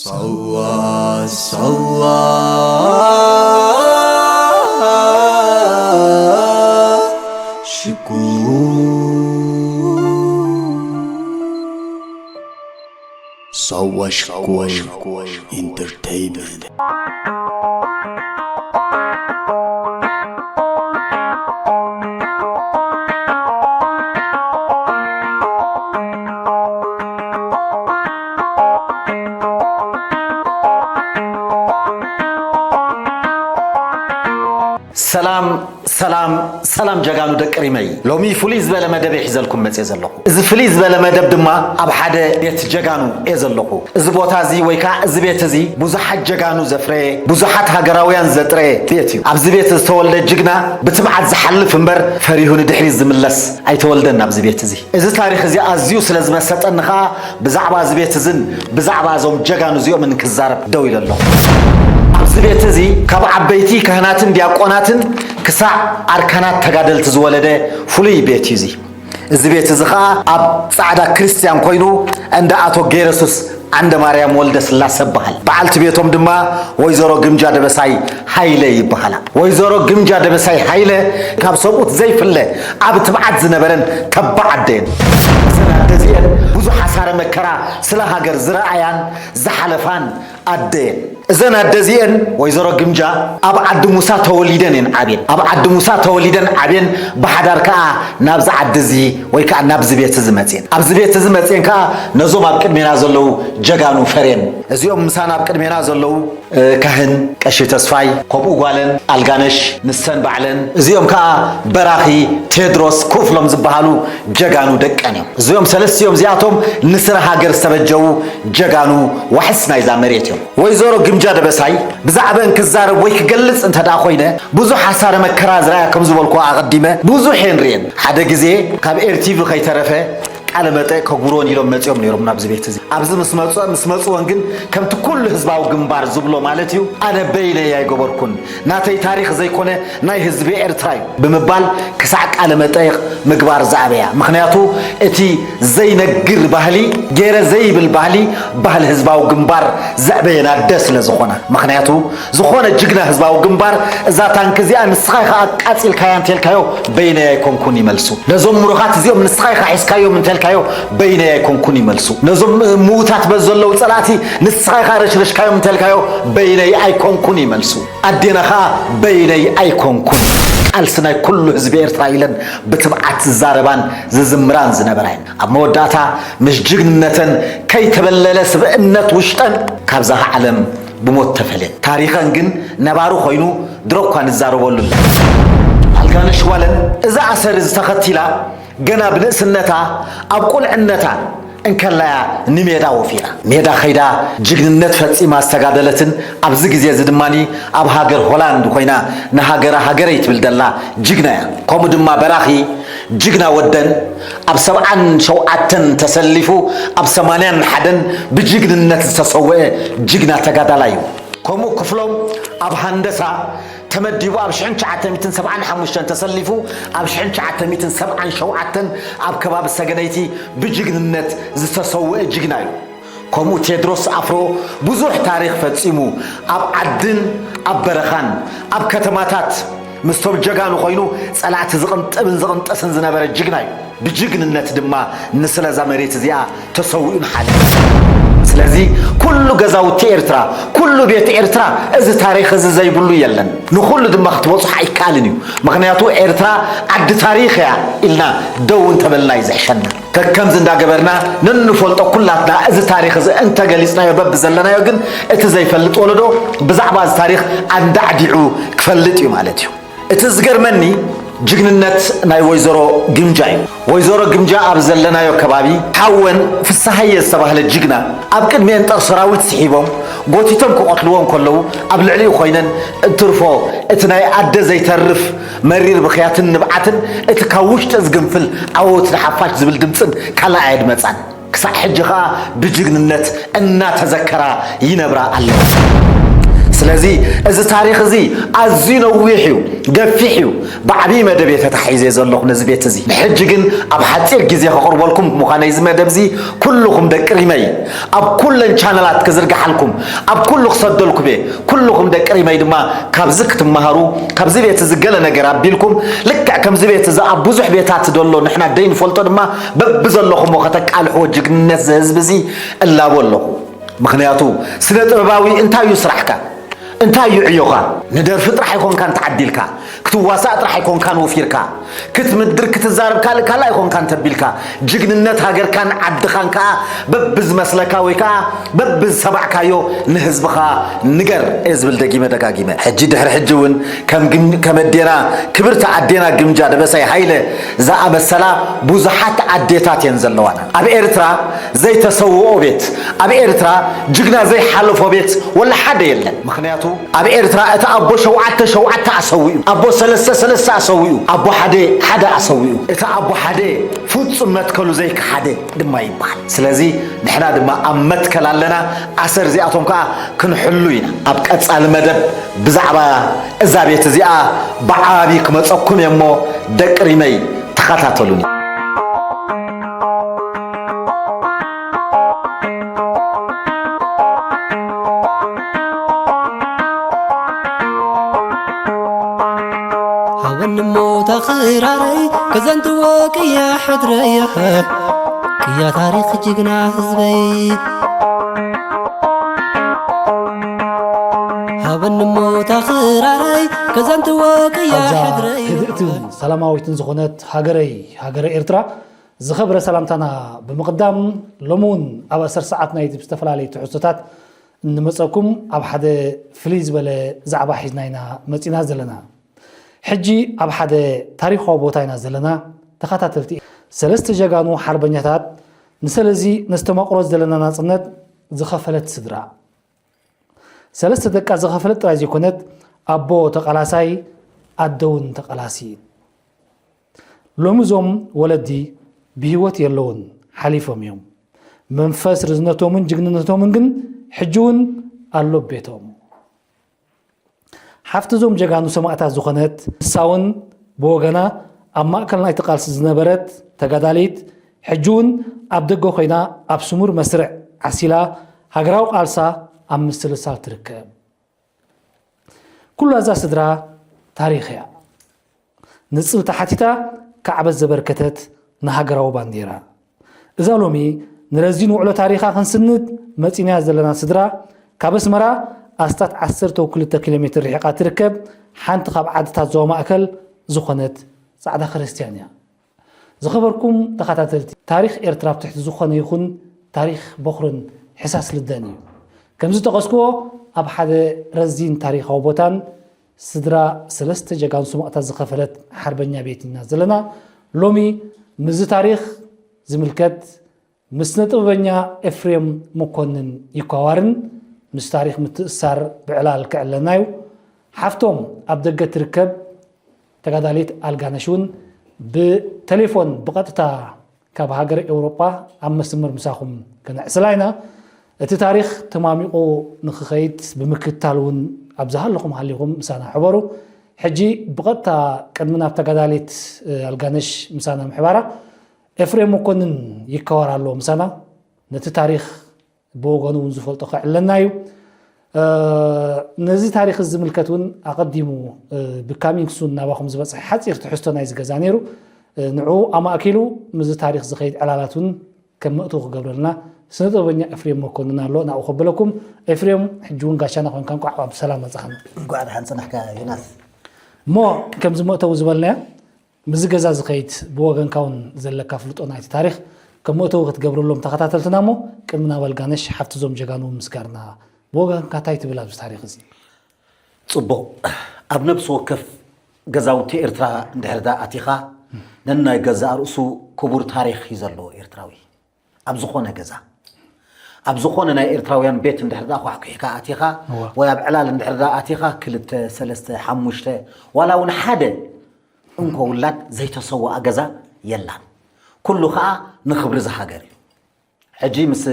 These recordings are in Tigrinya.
ሳዋ ሳዋ ሽኮር ሳዋ ሽኮር ኢንተርቴይንመንት። ሰላም ሰላም ሰላም ጀጋኑ ደቂ ሪመይ፣ ሎሚ ፍሉይ ዝበለ መደብ እየ ሒዘልኩም መፅየ ዘለኹ። እዚ ፍልይ ዝበለ መደብ ድማ ኣብ ሓደ ቤት ጀጋኑ እየ ዘለኹ። እዚ ቦታ እዚ ወይ ከዓ እዚ ቤት እዚ ብዙሓት ጀጋኑ ዘፍረየ፣ ብዙሓት ሃገራውያን ዘጥረየ ቤት እዩ። ኣብዚ ቤት ዝተወልደ ጅግና ብትብዓት ዝሓልፍ እምበር ፈሪሁ ንድሕሪት ዝምለስ ኣይተወልደን ኣብዚ ቤት እዚ። እዚ ታሪኽ እዚ ኣዝዩ ስለ ዝመሰጠኒ ከዓ ብዛዕባ እዚ ቤት እዝን ብዛዕባ እዞም ጀጋኑ እዚኦምን ክዛረብ ደው ኢለ ኣለኹ። ኣብዚ ቤት እዚ ካብ ዓበይቲ ካህናትን ዲያቆናትን ክሳዕ ኣርካናት ተጋደልቲ ዝወለደ ፍሉይ ቤት እዩ እዚ። እዚ ቤት እዚ ኸዓ ኣብ ጻዕዳ ክርስቲያን ኮይኑ እንዳ ኣቶ ገይረሱስ ዓንደ ማርያም ወልደ ስላሰ በሃል። በዓልቲ ቤቶም ድማ ወይዘሮ ግምጃ ደበሳይ ሃይለ ይበሃላ። ወይዘሮ ግምጃ ደበሳይ ሃይለ ካብ ሰብኡት ዘይፍለ ኣብ ትብዓት ዝነበረን ተባዕ ኣደ እየን። እዘን ኣደ እዚአን ብዙሕ ሓሳረ መከራ ስለ ሃገር ዝረኣያን ዝሓለፋን ኣደ እየን። እዘን ኣደ እዚአን ወይዘሮ ግምጃ ኣብ ዓዲ ሙሳ ተወሊደን እየን ዓብየን። ኣብ ዓዲ ሙሳ ተወሊደን ዓብየን ብሓዳር ከዓ ናብዚ ዓዲ እዚ ወይ ከዓ ናብዚ ቤት እዚ መፅየን። ኣብዚ ቤት እዚ መፅየን ከዓ ነዞም ኣብ ቅድሜና ዘለዉ ጀጋኑ ፈርየን። እዚኦም ምሳና ኣብ ቅድሜና ዘለዉ እ፣ ካህን ቀሺ ተስፋይ፣ ከምኡ ጓለን ኣልጋነሽ፣ ንሰን ባዕለን፣ እዚኦም ከዓ በራኺ ቴድሮስ ክፍሎም ዝበሃሉ ጀጋኑ ደቀን እዮም። እዚኦም ሰለስቲኦም እዚኣቶም ንስረ ሃገር ዝተበጀዉ ጀጋኑ ዋሕስ ናይዛ መሬት እዮም። ወይዘሮ ግምጃ ደበሳይ ብዛዕበን ክዛረብ ወይ ክገልጽ እንተ ደኣ ኮይነ፣ ብዙሕ ሓሳረ መከራ ዝረኣያ ከም ዝበልኩ ኣቐዲመ ብዙሕ እየን ርእየን። ሓደ ግዜ ካብ ኤርቲቪ ከይተረፈ ቃለ መጠይቕ ከጉርወን ኢሎም መጺኦም ነይሮም ናብዚ ቤት እዚ። ኣብዚ ምስ መጹ-፣ ምስ መጹወን ግን ከምቲ ኩሉ ህዝባዊ ግንባር ዝብሎ ማለት እዩ፣ ኣነ በይነይ ኣይገበርኩን። ናተይ ታሪኽ ዘይኮነ ናይ ህዝቢ ኤርትራ እዩ ብምባል ክሳዕ ቃለ መጠይቕ ምግባር ዝኣበያ። ምኽንያቱ እቲ ዘይነግር ባህሊ፣ ገይረ ዘይብል ባህሊ፣ ባህሊ ህዝባዊ ግንባር ዘዕበየን ኣደ ስለ ዝኾና። ምኽንያቱ ዝኾነ ጅግና ህዝባዊ ግንባር እዛ ታንኪ እዚኣ ንስኻ ኢኻ ኣቃጺልካያ እንተልካዮ በይነይ ኣይኮንኩን ይመልሱ። ነዞም ምሩኻት እዚኦም ንስኻ ኢኻ ሒዝካዮም እንተልካዮ በይነይ ኣይኮንኩን ይመልሱ። ነዞም ምዉታት በዘለዉ ጸላእቲ ንስኻ ኢኻ ረሽረሽካዮም እንተልካዮ በይነይ ኣይኮንኩን ይመልሱ። ኣዴና ኸኣ በይነይ ኣይኮንኩን። ቃልሲ ናይ ኩሉ ህዝቢ ኤርትራ ኢለን ብትብዓት ዝዛረባን ዝዝምራን ዝነበራ እየን። ኣብ መወዳእታ ምስ ጅግንነተን ከይተበለለ ስብእነት ውሽጠን ካብዛ ዓለም ብሞት ተፈልየን። ታሪኸን ግን ነባሪ ኮይኑ ድሮ እኳ ንዛረበሉ ኣለና። ኣልጋነሽ ጓለን እዚ ኣሰር እዚ ተኸቲላ ገና ብንእስነታ ኣብ ቁልዕነታ እንከላያ ንሜዳ ወፊራ። ሜዳ ከይዳ ጅግንነት ፈጺማ ዝተጋደለትን ኣብዚ ግዜ እዚ ድማኒ ኣብ ሃገር ሆላንድ ኮይና ንሃገራ ሃገረይ ትብል ዘላ ጅግና እያ። ከምኡ ድማ በራኺ ጅግና ወደን ኣብ ሰብዓን ሸውዓተን ተሰሊፉ ኣብ ሰማንያን ሓደን ብጅግንነት ዝተሰወአ ጅግና ተጋዳላይ እዩ። ከምኡ ክፍሎም ኣብ ሃንደሳ ተመዲቡ ኣብ ሽሕን ትሽዓተ ሚእትን ሰብዓን ሓሙሽተን ተሰሊፉ ኣብ ሽሕን ትሽዓተ ሚእትን ሰብዓን ሸውዓተን ኣብ ከባቢ ሰገነይቲ ብጅግንነት ዝተሰወአ ጅግና እዩ። ከምኡ ቴድሮስ ኣፍሮ ብዙሕ ታሪኽ ፈጺሙ ኣብ ዓድን ኣብ በረኻን ኣብ ከተማታት ምስቶም ጀጋኑ ኮይኑ ጸላእቲ ዝቕንጥብን ዝቕንጥስን ዝነበረ ጅግና እዩ። ብጅግንነት ድማ ንስለዛ መሬት እዚኣ ተሰዊኡ ንሓለ። ስለዚ ኩሉ ገዛውቲ ኤርትራ፣ ኩሉ ቤት ኤርትራ እዚ ታሪኽ እዚ ዘይብሉ የለን። ንኹሉ ድማ ክትበጽሖ ኣይከኣልን እዩ። ምኽንያቱ ኤርትራ ዓዲ ታሪኽ እያ ኢልና ደው እንተበልና እዩ ዝሕሸና። ከከምዚ እንዳገበርና ነንፈልጦ ኩላትና እዚ ታሪኽ እዚ እንተገሊጽናዮ በብዘለናዮ ግን እቲ ዘይፈልጥ ወለዶ ብዛዕባ እዚ ታሪኽ ኣንዳዕዲዑ ክፈልጥ እዩ ማለት እዩ። እቲ ዝገርመኒ ጅግንነት ናይ ወይዘሮ ግምጃ እዩ። ወይዘሮ ግምጃ ኣብ ዘለናዮ ከባቢ ሓወን ፍስሃየ ዝተባህለ ጅግና ኣብ ቅድሚኤን ጦር ሰራዊት ስሒቦም ጎቲቶም ክቐትልዎ እንከለዉ ኣብ ልዕሊኡ ኮይነን እንትርፎ እቲ ናይ ኣደ ዘይተርፍ መሪር ብኽያትን ንብዓትን እቲ ካብ ውሽጢ ዝግንፍል ዓወት ንሓፋሽ ዝብል ድምፅን ካልእ ኣየድመፃን። ክሳዕ ሕጂ ኸኣ ብጅግንነት እናተዘከራ ይነብራ ኣለዋ። ስለዚ እዚ ታሪኽ እዚ ኣዝዩ ነዊሕ እዩ፣ ገፊሕ እዩ። ብዓብዪ መደብ እየ ተታሒዘ ዘለኹ ነዚ ቤት እዚ። ንሕጂ ግን ኣብ ሓጺር ግዜ ከቕርበልኩም ምዃነይ፣ እዚ መደብ እዚ ኩልኹም ደቂ ሪመይ ኣብ ኩለን ቻነላት ክዝርግሓልኩም፣ ኣብ ኩሉ ክሰደልኩም እየ። ኩልኹም ደቂ ሪመይ ድማ ካብዚ ክትመሃሩ፣ ካብዚ ቤት እዚ ገለ ነገር ኣቢልኩም፣ ልክዕ ከምዚ ቤት እዚ ኣብ ብዙሕ ቤታት ዘሎ ንሕና ደይንፈልጦ ድማ በብዘለኹሞ ከተቃልሕዎ ጅግንነት እዚ ህዝቢ እዚ እላቦ ኣለኹ። ምኽንያቱ ስነ ጥበባዊ እንታይ እዩ ስራሕካ? እንታይ እዩ ዕዮኻ? ንደርፊ ጥራሕ ኣይኮንካን ተዓዲልካ፣ ክትዋሳእ ጥራሕ ኣይኮንካን ወፊርካ፣ ክትምድር ክትዛረብ ካልእ ካልእ ኣይኮንካን ተቢልካ፣ ጅግንነት ሃገርካን ዓድኻን ከኣ በብዝመስለካ ወይ ከኣ በብዝሰማዕካዮ ንህዝብኻ ንገር እየ ዝብል ደጊመ ደጋጊመ። ሕጂ ድሕሪ ሕጂ እውን ከም ግም-፣ ከም ኣዴና ክብርቲ ኣዴና ግምጃ ደበሳይ ሃይለ ዝኣመሰላ ብዙሓት ኣዴታት እየን ዘለዋና። ኣብ ኤርትራ ዘይተሰውኦ ቤት፣ ኣብ ኤርትራ ጅግና ዘይሓለፎ ቤት ወላ ሓደ የለን። ምኽንያቱ ኣብ ኤርትራ እቲ ኣቦ ሸውዓተ ሸውዓተ ኣሰዊኡ፣ ኣቦ ሰለስተ ሰለስተ ኣሰዊኡ፣ ኣቦ ሓደ ሓደ ኣሰዊኡ። እቲ ኣቦ ሓደ ፍጹም መትከሉ ዘይከሓደ ድማ ይበሃል። ስለዚ ንሕና ድማ ኣብ መትከል ኣለና፣ ኣሰር እዚኣቶም ከኣ ክንሕሉ ኢና። ኣብ ቀጻሊ መደብ ብዛዕባ እዛ ቤት እዚኣ ብዓቢ ክመጸኩም እየ እሞ ደቂ ሪመይ ተኸታተሉኒ። ሃወኒ ሞታ ክራረይ ከዘንትዎ ቅያ ሕድረይ፣ ቅያ ታሪኽ ጅግና ህዝበይ። ሃወኒ ሞታ ክራረይ ከዘንትዎ ቅያ ኣብዛ ሕድረይ። ህድእቲ ሰላማዊትን ዝኾነት ሃገረይ ሃገረ ኤርትራ ዝኸበረ ሰላምታና ብምቕዳም፣ ሎሚ እውን ኣብ ኣሰር ሰዓት ናይቲ ብዝተፈላለዩ ትሕዝቶታት እንመፀኩም ኣብ ሓደ ፍልይ ዝበለ ዛዕባ ሒዝና ኢና መፂና ዘለና። ሕጂ ኣብ ሓደ ታሪኻዊ ቦታ ኢና ዘለና። ተኸታተልቲ፣ ሰለስተ ጀጋኑ ሓርበኛታት ንሰለዚ ነስተማቕሮ ዘለና ናፅነት ዝኸፈለት ስድራ። ሰለስተ ደቃ ዝኸፈለት ጥራይ ዘይኮነት፣ ኣቦ ተቓላሳይ፣ ኣደ እውን ተቓላሲት። ሎሚ እዞም ወለዲ ብህይወት የለውን፣ ሓሊፎም እዮም። መንፈስ ርዝነቶምን ጅግንነቶምን ግን ሕጂ እውን ኣሎ ኣብ ቤቶም። ሓፍቲ እዞም ጀጋኑ ሰማእታት ዝኾነት ንሳ እውን ብወገና ኣብ ማእከል ናይቲ ቃልሲ ዝነበረት ተጋዳሊት፣ ሕጂ እውን ኣብ ደገ ኮይና ኣብ ስሙር መስርዕ ዓሲላ ሃገራዊ ቃልሳ ኣብ ምስልሳል ትርከብ። ኩላ እዛ ስድራ ታሪኽ እያ። ንጽል ተሓቲታ ካዕበት ዘበርከተት ንሃገራዊ ባንዴራ። እዛ ሎሚ ንረዚን ውዕሎ ታሪኻ ክንስንድ መጺናያ ዘለና ስድራ፣ ካብ ኣስመራ ኣስታት ዓሰርተ ክልተ ኪሎ ሜትር ርሒቓ ትርከብ ሓንቲ ካብ ዓድታት ዞባ ማእከል ዝኾነት ጻዕዳ ክርስትያን እያ። ዝኸበርኩም ተኸታተልቲ፣ ታሪኽ ኤርትራ ኣብ ትሕቲ ዝኾነ ይኹን ታሪኽ በኹርን ሕሳስ ልደን እዩ። ከም ዝጠቐስክዎ፣ ኣብ ሓደ ረዚን ታሪኻዊ ቦታን ስድራ ሰለስተ ጀጋኑ ሰማእታት ዝኸፈለት ሓርበኛ ቤት ኢና ዘለና። ሎሚ ምስዚ ታሪኽ ዝምልከት ምስ ስነ ጥበበኛ ኤፍሬም መኮንን ይኳዋርን ምስ ታሪኽ ምትእስሳር ብዕላል ክዕለና እዩ። ሓፍቶም ኣብ ደገ ትርከብ ተጋዳሊት ኣልጋነሽ እውን ብቴሌፎን ብቐጥታ ካብ ሃገረ ኤውሮጳ ኣብ መስመር ምሳኹም ከነዕስላ ኢና። እቲ ታሪኽ ተማሚቑ ንኽኸይድ ብምክትታል እውን ኣብ ዝሃለኹም ሃሊኹም ምሳና ሕበሩ። ሕጂ ብቐጥታ ቅድሚ ናብ ተጋዳሊት ኣልጋነሽ ምሳና ምሕባራ ኤፍሬም መኮንን ይከወር ኣሎ ምሳና። ነቲ ታሪኽ ብወገኑ እውን ዝፈልጦ ከዕለና እዩ። ነዚ ታሪኽ እዚ ዝምልከት እውን ኣቐዲሙ ብካሚንግ ሱን ናባኹም ዝበፅሐ ሓፂር ትሕዝቶ ናይዚ ገዛ ነይሩ። ንዕኡ ኣማእኪሉ ምስዚ ታሪኽ ዝኸይድ ዕላላት እውን ከም መእተዊ ክገብረልና ስነ ጥበበኛ ኤፍሬም መኮንን ኣሎ፣ ናብኡ ከብለኩም። ኤፍሬም፣ ሕጂ እውን ጋሻና ኮንካ እንኳዕ ብሰላም መጻኻና። እንኳዕ ደሓን ጸናሕካ ዮናስ። እሞ ከምዚ መእተዊ ዝበልናዮ፣ ምስዚ ገዛ ዝኸይድ ብወገንካ እውን ዘለካ ፍልጦ ናይቲ ታሪኽ ከም መእተዊ ክትገብረሎም ተኸታተልትና። እሞ ቅድሚ ናብ ኣልጋነሽ ሓፍቲ እዞም ጀጋኑ ምስጋርና፣ ብወገንካ እንታይ ትብል ኣብዚ ታሪኽ እዚ? ጽቡቕ። ኣብ ነብሲ ወከፍ ገዛውቲ ኤርትራ እንድሕር ደኣ ኣቲኻ፣ ነናይ ገዛእ ርእሱ ክቡር ታሪኽ እዩ ዘለዎ ኤርትራዊ። ኣብ ዝኾነ ገዛ፣ ኣብ ዝኾነ ናይ ኤርትራውያን ቤት እንድሕር ደኣ ኳሕኲሕካ ኣቲኻ፣ እዋ። ወይ ኣብ ዕላል እንድሕር ደኣ ኣቲኻ፣ ክልተ፣ ሰለስተ፣ ሓሙሽተ፣ ዋላ እውን ሓደ እንኮ ውላድ ዘይተሰወኣ ገዛ የላን። ኩሉ ኸኣ ንኽብሪ እዛ ሃገር እዩ። ሕጂ ምስ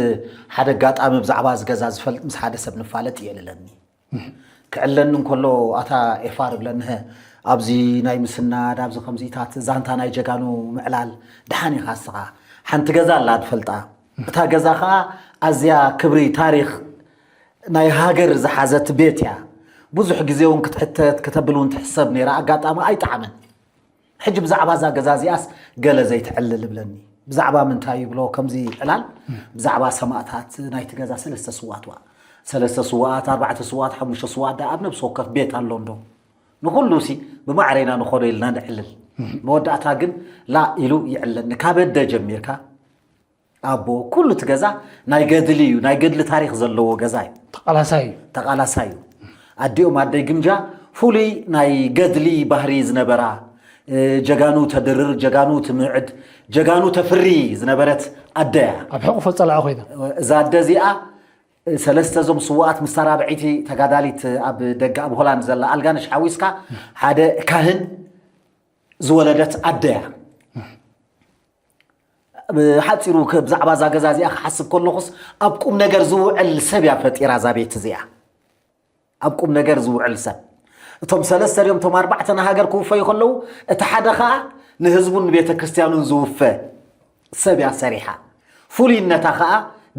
ሓደ ኣጋጣሚ ብዛዕባ እዚ ገዛ ዝፈልጥ ምስ ሓደ ሰብ ንፋለጥ የዕልለኒ። ክዕለኒ እንከሎ ኣታ ኤፋር እብለንሀ ኣብዚ ናይ ምስናድ ኣብዚ ከምዚታት ዛንታ ናይ ጀጋኑ ምዕላል ደሓን ኢኻ እስኻ። ሓንቲ ገዛ ኣላ ድፈልጣ። እታ ገዛ ኸኣ ኣዝያ ክብሪ ታሪኽ ናይ ሃገር ዝሓዘት ቤት እያ። ብዙሕ ግዜ እውን ክትሕተት ከተብል እውን ትሕሰብ ነይራ። ኣጋጣሚ ኣይጠዓመን። ሕጂ ብዛዕባ እዛ ገዛ እዚኣስ ገለ ዘይትዕልል እብለኒ። ብዛዕባ ምንታይ ይብሎ ከምዚ ዕላል? ብዛዕባ ሰማእታት ናይቲ ገዛ ሰለስተ ስዋኣት ዋ። ሰለስተ ስዋኣት፣ ኣርባዕተ ስዋኣት፣ ሓሙሽተ ስዋኣት ደኣ ኣብ ነብሲ ወከፍ ቤት ኣሎ እንዶ? ንኹሉ ሲ ብማዕረ ኢና ንኾዶ ኢልና ንዕልል። መወዳእታ ግን ላ ኢሉ ይዕለኒ። ካብ ኣደ ጀሚርካ ኣቦ፣ ኩሉ እቲ ገዛ ናይ ገድሊ እዩ፣ ናይ ገድሊ ታሪኽ ዘለዎ ገዛ እዩ። ተቓላሳይ እዩ። ተቓላሳይ እዩ። ኣዲኦም ኣደይ ግምጃ ፍሉይ ናይ ገድሊ ባህሪ ዝነበራ፣ እ፣ ጀጋኑ ተድርር፣ ጀጋኑ ትምዕድ፣ ጀጋኑ ተፍሪ ዝነበረት ኣደ እያ። ኣብ ሕቑፎ ጸላኢ ኮይና። እዛ ኣደ እዚኣ፣ እ፣ ሰለስተ እዞም ስውኣት ምስታ ራብዐይቲ ተጋዳሊት ኣብ ደገ ኣብ ሆላንድ ዘላ ኣልጋነሽ ሓዊስካ ሓደ ካህን ዝወለደት ኣደ እያ። ብሓጺሩ ከ ብዛዕባ እዛ ገዛ እዚኣ ክሓስብ ከለኹስ ኣብ ቁም ነገር ዝውዕል ሰብ እያ ፈጢራ እዛ ቤት እዚኣ። ኣብ ቁም ነገር ዝውዕል ሰብ። እቶም ሰለስተ ድዮም እቶም ኣርባዕተ ንሃገር ክውፈዩ ከለዉ፣ እቲ ሓደ ኸኣ ንህዝቡን ንቤተ ክርስቲያኑን ዝውፈ ሰብ እያ ሰሪሓ። ፍሉይነታ ኸኣ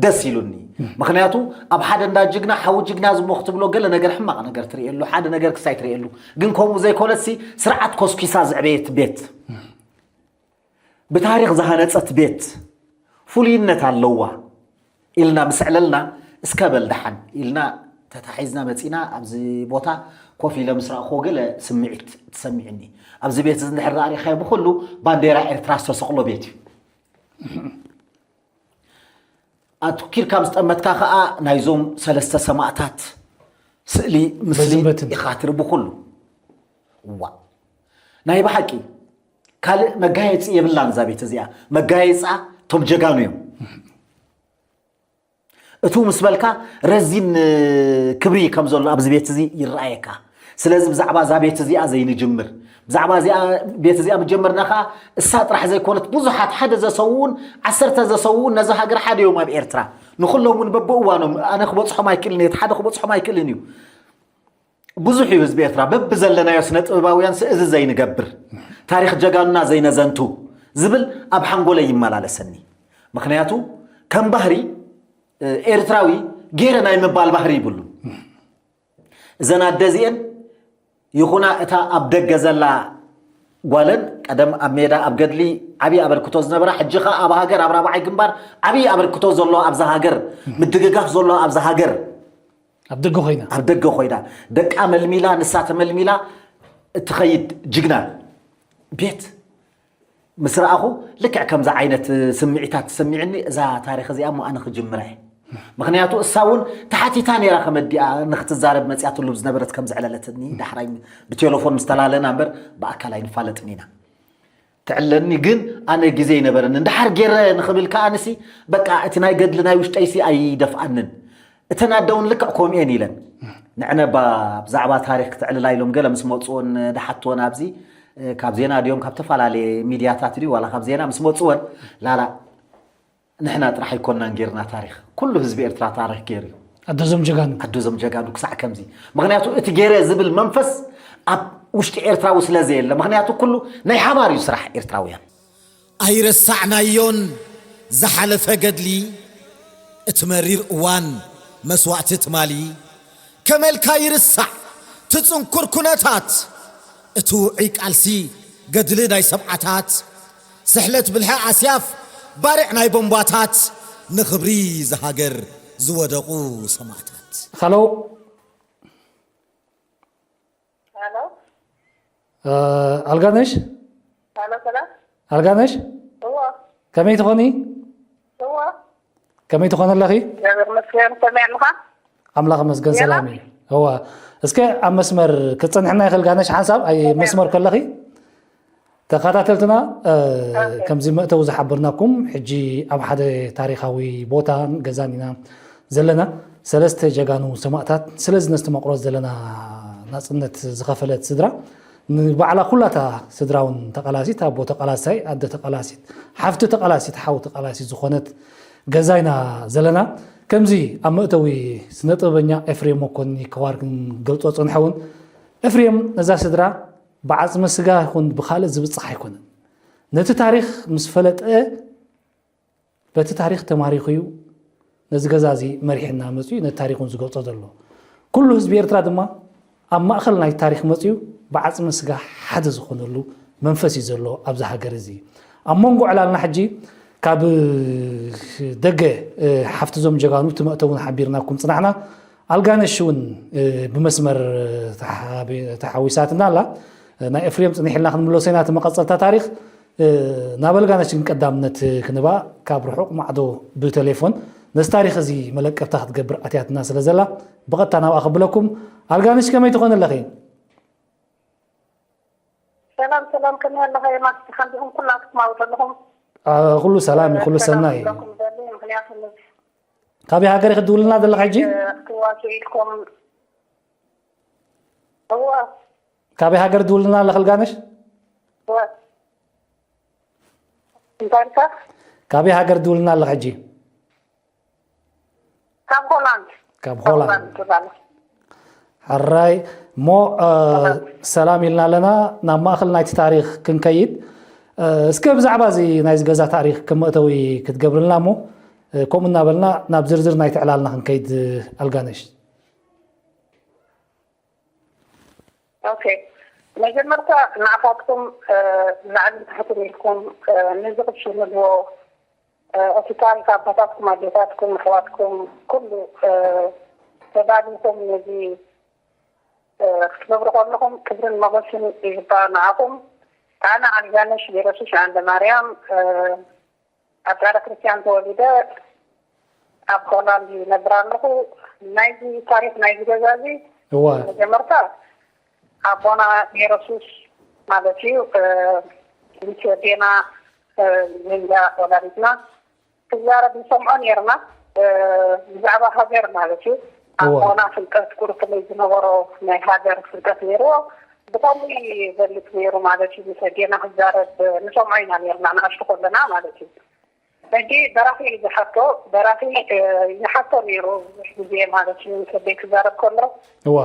ደስ ኢሉኒ። ምኽንያቱ ኣብ ሓደ እንዳ ጅግና፣ ሓዊ ጅግና ዝሞ ክትብሎ ገለ ነገር ሕማቕ ነገር ትርእየሉ፣ ሓደ ነገር ክሳይ ትርእየሉ። ግን ከምኡ ዘይኮነትሲ ስርዓት ኮስኪሳ ዘዕበየት ቤት። ብታሪኽ ዝሃነጸት ቤት ፍሉይነት ኣለዋ ኢልና ምስ ኣዕለልና፣ እስከ በል ደሓን ኢልና ተታሒዝና መጺና ኣብዚ ቦታ ኮፍ ኢለ ምስ ረኣኽዎ ገለ ስምዒት ተሰሚዑኒ። ኣብዚ ቤት እዚ እንድሕር ደኣ ርኢኻዮ ብኹሉ ባንዴራ ኤርትራ ዝተሰቕሎ ቤት እዩ። ኣትኪርካ ምስ ጠመትካ ኸኣ ናይዞም ሰለስተ ሰማእታት ስእሊ ምስሊ በዝበትን። ኢኻ ትርኢ ብኹሉ። እዋ። ናይ ብሓቂ ካልእ መጋየጺ የብላን እዛ ቤት እዚኣ። መጋየጻ እቶም ጀጋኑ እዮም። እቱ ምስ በልካ ረዚን ክብሪ ከም ዘሎ ኣብዚ ቤት እዚ ይረኣየካ። ስለዚ ብዛዕባ እዛ ቤት እዚኣ ዘይንጅምር። ብዛዕባ እዚኣ ቤት እዚኣ ምጀመርና ኸኣ እሳ ጥራሕ ዘይኮነት ብዙሓት ሓደ ዘሰውኡን ዓሰርተ ዘሰውኡን ነዛ ሃገር ሓደ እዮም ኣብ ኤርትራ። ንኹሎም እውን በብእዋኖም ኣነ ክበጽሖም ኣይክእልን እየ፣ እቲ ሓደ ክበጽሖም ኣይክእልን እዩ። ብዙሕ እዩ ህዝቢ ኤርትራ በብዘለናዮ ስነ ጥበባውያን ስእዚ ዘይንገብር፣ ታሪኽ ጀጋኑና ዘይነዘንቱ ዝብል ኣብ ሓንጎለይ ይመላለሰኒ። ምኽንያቱ ከም ባህሪ፣ እ፣ ኤርትራዊ ገይረ ናይ ምባል ባህሪ ይብሉን። እዘን ኣደ እዚኤን ይኹና እታ ኣብ ደገ ዘላ ጓለን ቀደም ኣብ ሜዳ ኣብ ገድሊ ዓብዪ ኣበርክቶ ዝነበራ፣ ሕጂ ኸኣ ኣብ ሃገር ኣብ ራብዓይ ግንባር ዓብዪ ኣበርክቶ ዘሎ ኣብዛ ሃገር፣ ምድግጋፍ ዘሎ ኣብዛ ሃገር ኣብ ደገ ኮይና። ኣብ ደገ ኮይና ደቃ መልሚላ ንሳ ተመልሚላ እትኸይድ ጅግና ቤት ምስ ረኣኹ ልክዕ ከምዚ ዓይነት ስምዒታት ተሰሚዑኒ። እዛ ታሪኽ እዚኣ እሞ ኣነ ክጅምራ እየ። ምኽንያቱ እሳ እውን ተሓቲታ ነይራ ከመዲኣ ንክትዛረብ መፅያትሉ ዝነበረት ከም ዘዕለለትኒ ዳሕራይ ብቴሌፎን ምስ ተላለና እምበር ብኣካል ኣይንፋለጥን ኢና። ትዕለኒ ግን ኣነ ግዜ ይነበረኒ። እንድሓር ገይረ ንኽብል ከኣ ንሲ በቃ እቲ ናይ ገድሊ ናይ ውሽጠይሲ ኣይደፍኣንን። እተን ኣደ እውን ልክዕ ከምኡ እየን ኢለን። ንዕነ ባ ብዛዕባ ታሪኽ ክተዕልላ ኢሎም ገለ ምስ መፅወን ድሓትወን ኣብዚ፣ እ፣ ካብ ዜና ድዮም ካብ ተፈላለየ ሚድያታት ድዩ ዋላ ካብ ዜና ምስ መፅወን ላላ ንሕና ጥራሕ ኣይኮናን ጌርና ታሪኽ። ኩሉ ህዝቢ ኤርትራ ታሪኽ ጌሩ እዩ። ኣደዞም ጀጋኑ። ኣደዞም ጀጋኑ ክሳዕ ከምዚ። ምኽንያቱ እቲ ጌረ ዝብል መንፈስ ኣብ ውሽጢ ኤርትራዊ ስለ ዘየለ። ምኽንያቱ ኩሉ ናይ ሓባር እዩ ስራሕ ኤርትራውያን። ኣይረሳዕናዮን ዝሓለፈ ገድሊ፣ እቲ መሪር እዋን መስዋእቲ ትማሊ። ከመልካ ይርሳዕ ትጽንኩር ኩነታት፣ እቲ ውዑይ ቃልሲ ገድሊ ናይ ሰብዓታት፣ ስሕለት ብልሒ ኣስያፍ ባርዕ ናይ ቦምባታት፣ ንኽብሪ ዝሃገር ዝወደቑ ሰማእታት። ሃሎ። ሃሎ። እ፣ ኣልጋነሽ? ሃሎ፣ ሰላም። ኣልጋነሽ? እዎ። ከመይ ትኾኒ? እዎ። ከመይ ትኾኒ ኣለኺ? እግዚኣብሔር ይመስገን፣ ከመይ ኣለኻ? ኣምላኽ ይመስገን፣ ሄሎ። ሰላም እዩ። እዋ፣ እስከ ኣብ መስመር ክትጸንሕና ይኽእል ጋነሽ ሓንሳብ፣ ኣይ፣ ሰላም። መስመር ከለኺ? ተኸታተልትና፣ እ፣ ኦኬ። ከምዚ መእተዊ ዝሓበርናኩም፣ ሕጂ ኣብ ሓደ ታሪኻዊ ቦታን ገዛን ኢና ዘለና። ሰለስተ ጀጋኑ ሰማእታት፣ ስለዚ ነስተማቕሮ ዘለና ናጽነት ዝኸፈለት ስድራ፣ ንባዕላ ኩላታ ስድራ እውን ተቓላሲት፣ ኣቦ ተቓላሳይ፣ ኣደ ተቓላሲት፣ ሓፍቲ ተቓላሲት፣ ሓው ተቓላሲት ዝኾነት ገዛ ኢና ዘለና። ከምዚ ኣብ መእተዊ ስነ ጥበበኛ ኤፍሬም መኮኒ ክዋር ክንገልጾ ጽንሐ እውን፣ ኤፍሬም ነዛ ስድራ ብዓጽመ ስጋ ይኹን ብኻልእ ዝብጽሕ ኣይኮነን። ነቲ ታሪኽ ምስ ፈለጠ፣ በቲ ታሪኽ ተማሪኹ እዩ ነዚ ገዛ እዚ መሪሕና መጺኡ ነቲ ታሪኹን ዝገልጾ ዘሎ። ኩሉ ህዝቢ ኤርትራ ድማ ኣብ ማእኸል ናይ ታሪኽ መጺኡ ብዓጽመ ስጋ ሓደ ዝኾነሉ መንፈስ እዩ ዘሎ ኣብዚ ሃገር እዚ። ኣብ መንጎ ዕላልና ሕጂ ካብ ደገ ሓፍቲ ዞም ጀጋኑ እቲ መእተውን ሓቢርናኩም ጽናሕና። ኣልጋነሽ እውን ብመስመር ተሓዊሳትና ኣላ። ናይ ኤፍሬም ጽኒሕ ኢልና ክንምለሶ ኢና እቲ መቐጸልታ ታሪኽ። ናብ ኣልጋነሽ ግን ቀዳምነት ክንባ ካብ ርሑቕ ማዕዶ ብቴሌፎን ነዚ ታሪኽ እዚ መለቀብታ ክትገብር ኣትያትና ስለ ዘላ ብቐጥታ ናብኣ ከብለኩም። ኣልጋነሽ ከመይ ትኾን ኣለኺ? ሰላም ሰላም፣ ከመይ ኣለኻ የማስ? ከንዲኹም ኩላትኩም ኣብኡ ዘለኹም ኩሉ ሰላም እዩ፣ ኩሉ ሰናይ እዩ። ምክንያቱ ካበይ ሃገር ክትድውልና ዘለኻ ሕጂ? ክትዋሱ ኢልኩም እዋ ካበይ ሃገር ትድውልና ኣለኺ ኣልጋነሽ? እዋ እንታይ ኢልካ? ካበይ ሃገር ትድውልና ኣለኺ ሕጂ? ካብ ሆላንድ ካብ ሆላንድ። ትባል ሕራይ እሞ ሰላም ኢልና ኣለና። ናብ ማእኸል ናይቲ ታሪኽ ክንከይድ፣ እስከ ብዛዕባ እዚ ናይዚ ገዛ ታሪኽ ከም መእተዊ ክትገብርልና እሞ፣ ከምኡ እናበልና ናብ ዝርዝር ናይቲ ዕላልና ክንከይድ። ኣልጋነሽ ኦኬ፣ መጀመርታ ንዓኻትኩም ላዕልን ታሕትን ኢልኩም ነዚ ክትሽምድዎ፣ እቲ ታሪክ ኣቦታትኩም ኣዴታትኩም ኣሕዋትኩም ኩሉ ተጋዲልኩም ነዚ ክትገብሩ ከለኹም ክብርን ሞገስን ይግባእ ንዓኹም። ኣነ ኣልጋነሽ ጌረሱስ ኣንደ ማርያም ኣብ ጻዕዳ ክርስቲያን ተወሊደ ኣብ ሆላንድ ይነብር ኣለኹ። ናይዚ ታሪክ ናይዚ ገዛ እዚ እዋ መጀመርታ ኣቦና ጌረሱስ ማለት እዩ ምስ ኣዴና ሊንዳ ወላዲትና ክዛረብ ንሰምዖ ነርና ብዛዕባ ሃገር ማለት እዩ። ኣቦና ፍልጠት ቁርጥመይ ዝነበሮ ናይ ሃገር ፍልጠት ነይርዎ ብከምኡ ይገልፅ ነይሩ ማለት እዩ። ምስ ኣዴና ክዛረብ ንሰምዖ ኢና ነርና ንኣሽቱ ከለና ማለት እዩ። ሕጂ ደራኺ እዩ ዝሓቶ፣ ደራኺ ይሓቶ ነይሩ ብዙሕ ግዜ ማለት እዩ። ምስ ኣደይ ክዛረብ ከሎ እዋ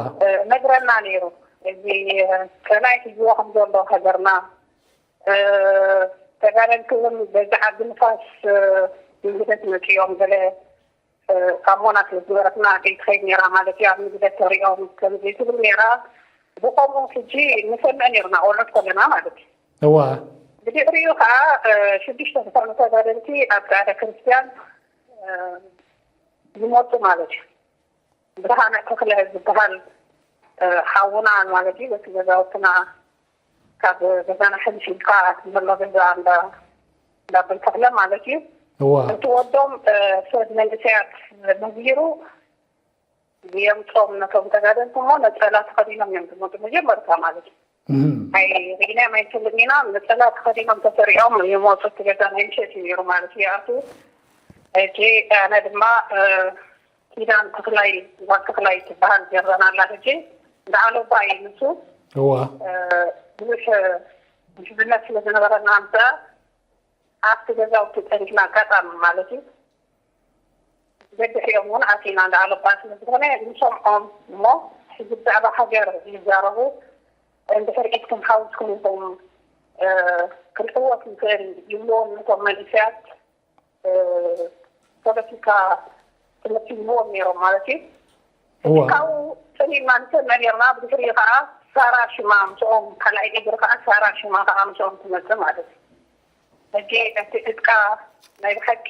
ነግረና ነይሩ። እዚ ጸላኢ ሒዝዎ ከም ዘሎ ሃገርና ተጋደልቲ እውን በዚ ዓዲ ንፋስ ንግደት መፅኦም ገለ ካብ ሞና ስለ ዝነበረትና ኣደይ ትኸይድ ነይራ ማለት እዩ። ኣብ ንግደት ተሪኦም ከምዚ ትብል ነይራ። ብከምኡ ሕጂ ንሰምዕ ነይርና ቆልዑት ከለና ማለት እዩ። እዋ ብድሕሪኡ ከዓ ሽዱሽተ ዝኾኑ ተጋደልቲ ኣብ ጻዕዳ ክርስቲያን ዝመፁ ማለት እዩ። ብርሃነ ተኽለ ዝበሃል ሓውና ማለት እዩ። በቲ ገዛውትና ካብ ገዛና ሕልፍ ኢልካ ዘሎ ገዛ እንዳ እንዳብል ተኽለ ማለት እዩ። እዋ እቲ ወዶም ሰብ መንእሰያት መዚሩ የምፆም ነቶም ተጋደልቲ እሞ ነፀላ ተኸዲኖም እዮም ዝመፁ መጀመርታ ማለት እዩ። እህም። ናይ ሪና ናይ ትልሚና ነፀላ ተኸዲኖም ተሰሪዖም ይመፁ። እቲ ገዛ ናይ ምሸት እዩ ነይሩ ማለት እዩ። ኣቱ ሕጂ ኣነ ድማ ኪዳን ተኽላይ ጓል ተኽላይ ትበሃል ጀርበና ኣላ። ሕጂ እንዳዓለባ እዩ ንሱ እዋ ብዙሕ ምሕዝነት ስለ ዝነበረና ኣምፅኣ ኣብቲ ገዛውቲ ፀኒሕና ኣጋጣሚ ማለት እዩ። ደድሕሪኦም እውን ኣቲና እንዳዓለባ ስለ ዝኾነ ንሰምዖም እሞ ሕጂ ብዛዕባ ሃገር ይዛረቡ። እንድሕር ኢድኩም ሓዊስኩም ኢኹም ክንዕወት ንኽእል ይብልዎም ነቶም መንእሰያት ፖለቲካ ትምህርቲ ይህብዎም ነይሮም ማለት እዩ። እዋ ካብኡ ፀኒሕና ንሰምዕ ነርና። ብድሕሪኡ ከዓ ሳራ ሽማ ምስኦም ካልኣይ እግሪ ከዓ ሳራ ሽማ ከዓ ምስኦም ትመፅእ ማለት እዩ። ሕጂ እቲ ዕጥቃ ናይ ብሓቂ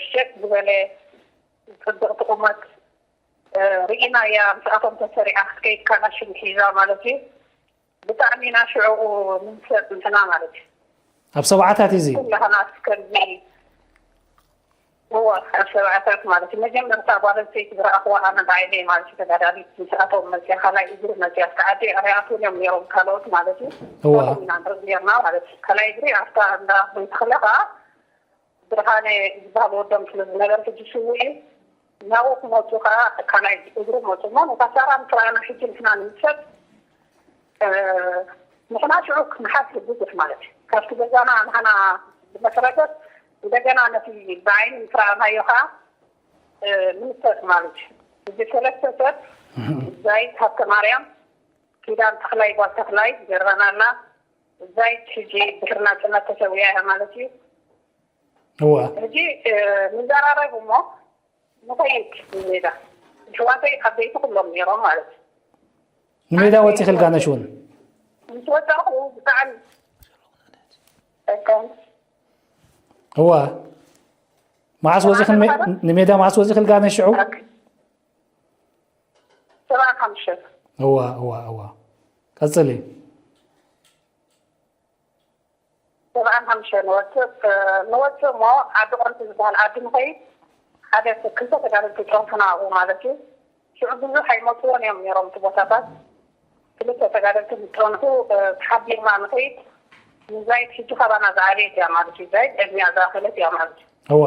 ሸጥ ዝበለ ፅብቕቲ ቁመት ርኢናያ ምስኣቶም ተሰሪዓ ክትከይድ ካላሽን ሒዛ ማለት እዩ። ብጣዕሚ ኢና ሽዕኡ ንንሰጥ ንሕና ማለት እዩ። ኣብ ሰብዓታት እዩ እዚ ኩላህና ከምዚ እዋ ኣብ ሰብዓታት ማለት እዩ። መጀመርታ ጓል ኣንስተይቲ ዝረኣኽዋ ኣነ ብዓይነይ ማለት እዩ። ተጋዳሊት ምስኣቶም መፅያ ካልኣይ እግሪ መፅያ እስከ ዓዲ ኣርኣያትውን እዮም ነይሮም ካልኦት ማለት እዩ። እዋ። ከምኡ ኢና ንርኢ ነርና ማለት እዩ። ካልኣይ እግሪ ኣብታ እንዳ ቤት ተኽለ ከዓ ብርሃነ ዝበሃል ወዶም ስለ ዝነበረ ሕጂ ስዉእ እዩ። ናብኡ ክመፁ ከዓ ካልኣይ እግሩ መፁ እሞ ነታ ሳራ ምስ ረኣና ሕጂ ንሕና ንምሰጥ ንሕና ሽዑ ክንሓስብ ብዙሕ ማለት እዩ። ካብቲ ገዛና ንሕና ብመሰረተት እንደገና ነቲ ብዓይኒ ምስ ረኣናዮ ከዓ ምንሰጥ ማለት እዩ። እዚ ሰለስተ ሰብ ዛይት ሃብተ ማርያም፣ ኪዳን ተኽላይ ጓል ተኽላይ ጀርባና ኣላ። ዛይት ሕጂ ድሕሪ ናጽነት ተሰዊኣ እያ ማለት እዩ። እዋ ሕጂ ንዘራረብ እሞ ንኸይድ ንሜዳ። ኣሕዋተይ ዓበይቲ ኩሎም ነይሮም ማለት እዩ። ንሜዳ ወፂኺ ልጋነሽ እውን ምስ ወጣኹ ብጣዕሚ እዋ መዓስ ወፂኺ ንሜ- ንሜዳ መዓስ ወፂኺ ልጋነሽ ሽዑ ሰብዓ ሓሙሽተ እዋ እዋ እዋ ቀፅሊ ሰብዓ ሓሙሽተ ንወፅእ ንወፅእ እሞ ዓዲ ቆልቲ ዝበሃል ዓዲ ንኸይድ ሓደ ክልተ ተጋደልቲ ፀንሑና ኣብኡ ማለት እዩ። ሽዑ ብዙሕ ኣይመፅዎን እዮም ነይሮም እቲ ቦታታት። ክልተ ተጋደልቲ ዝፀንሑ ተሓቢርና ንኸይድ ንዛይድ ሕጂ ካባና ዝዓበየት እያ ማለት እዩ። ዛይድ ዕድሚያ ዝኣኸለት እያ ማለት እዩ። እዋ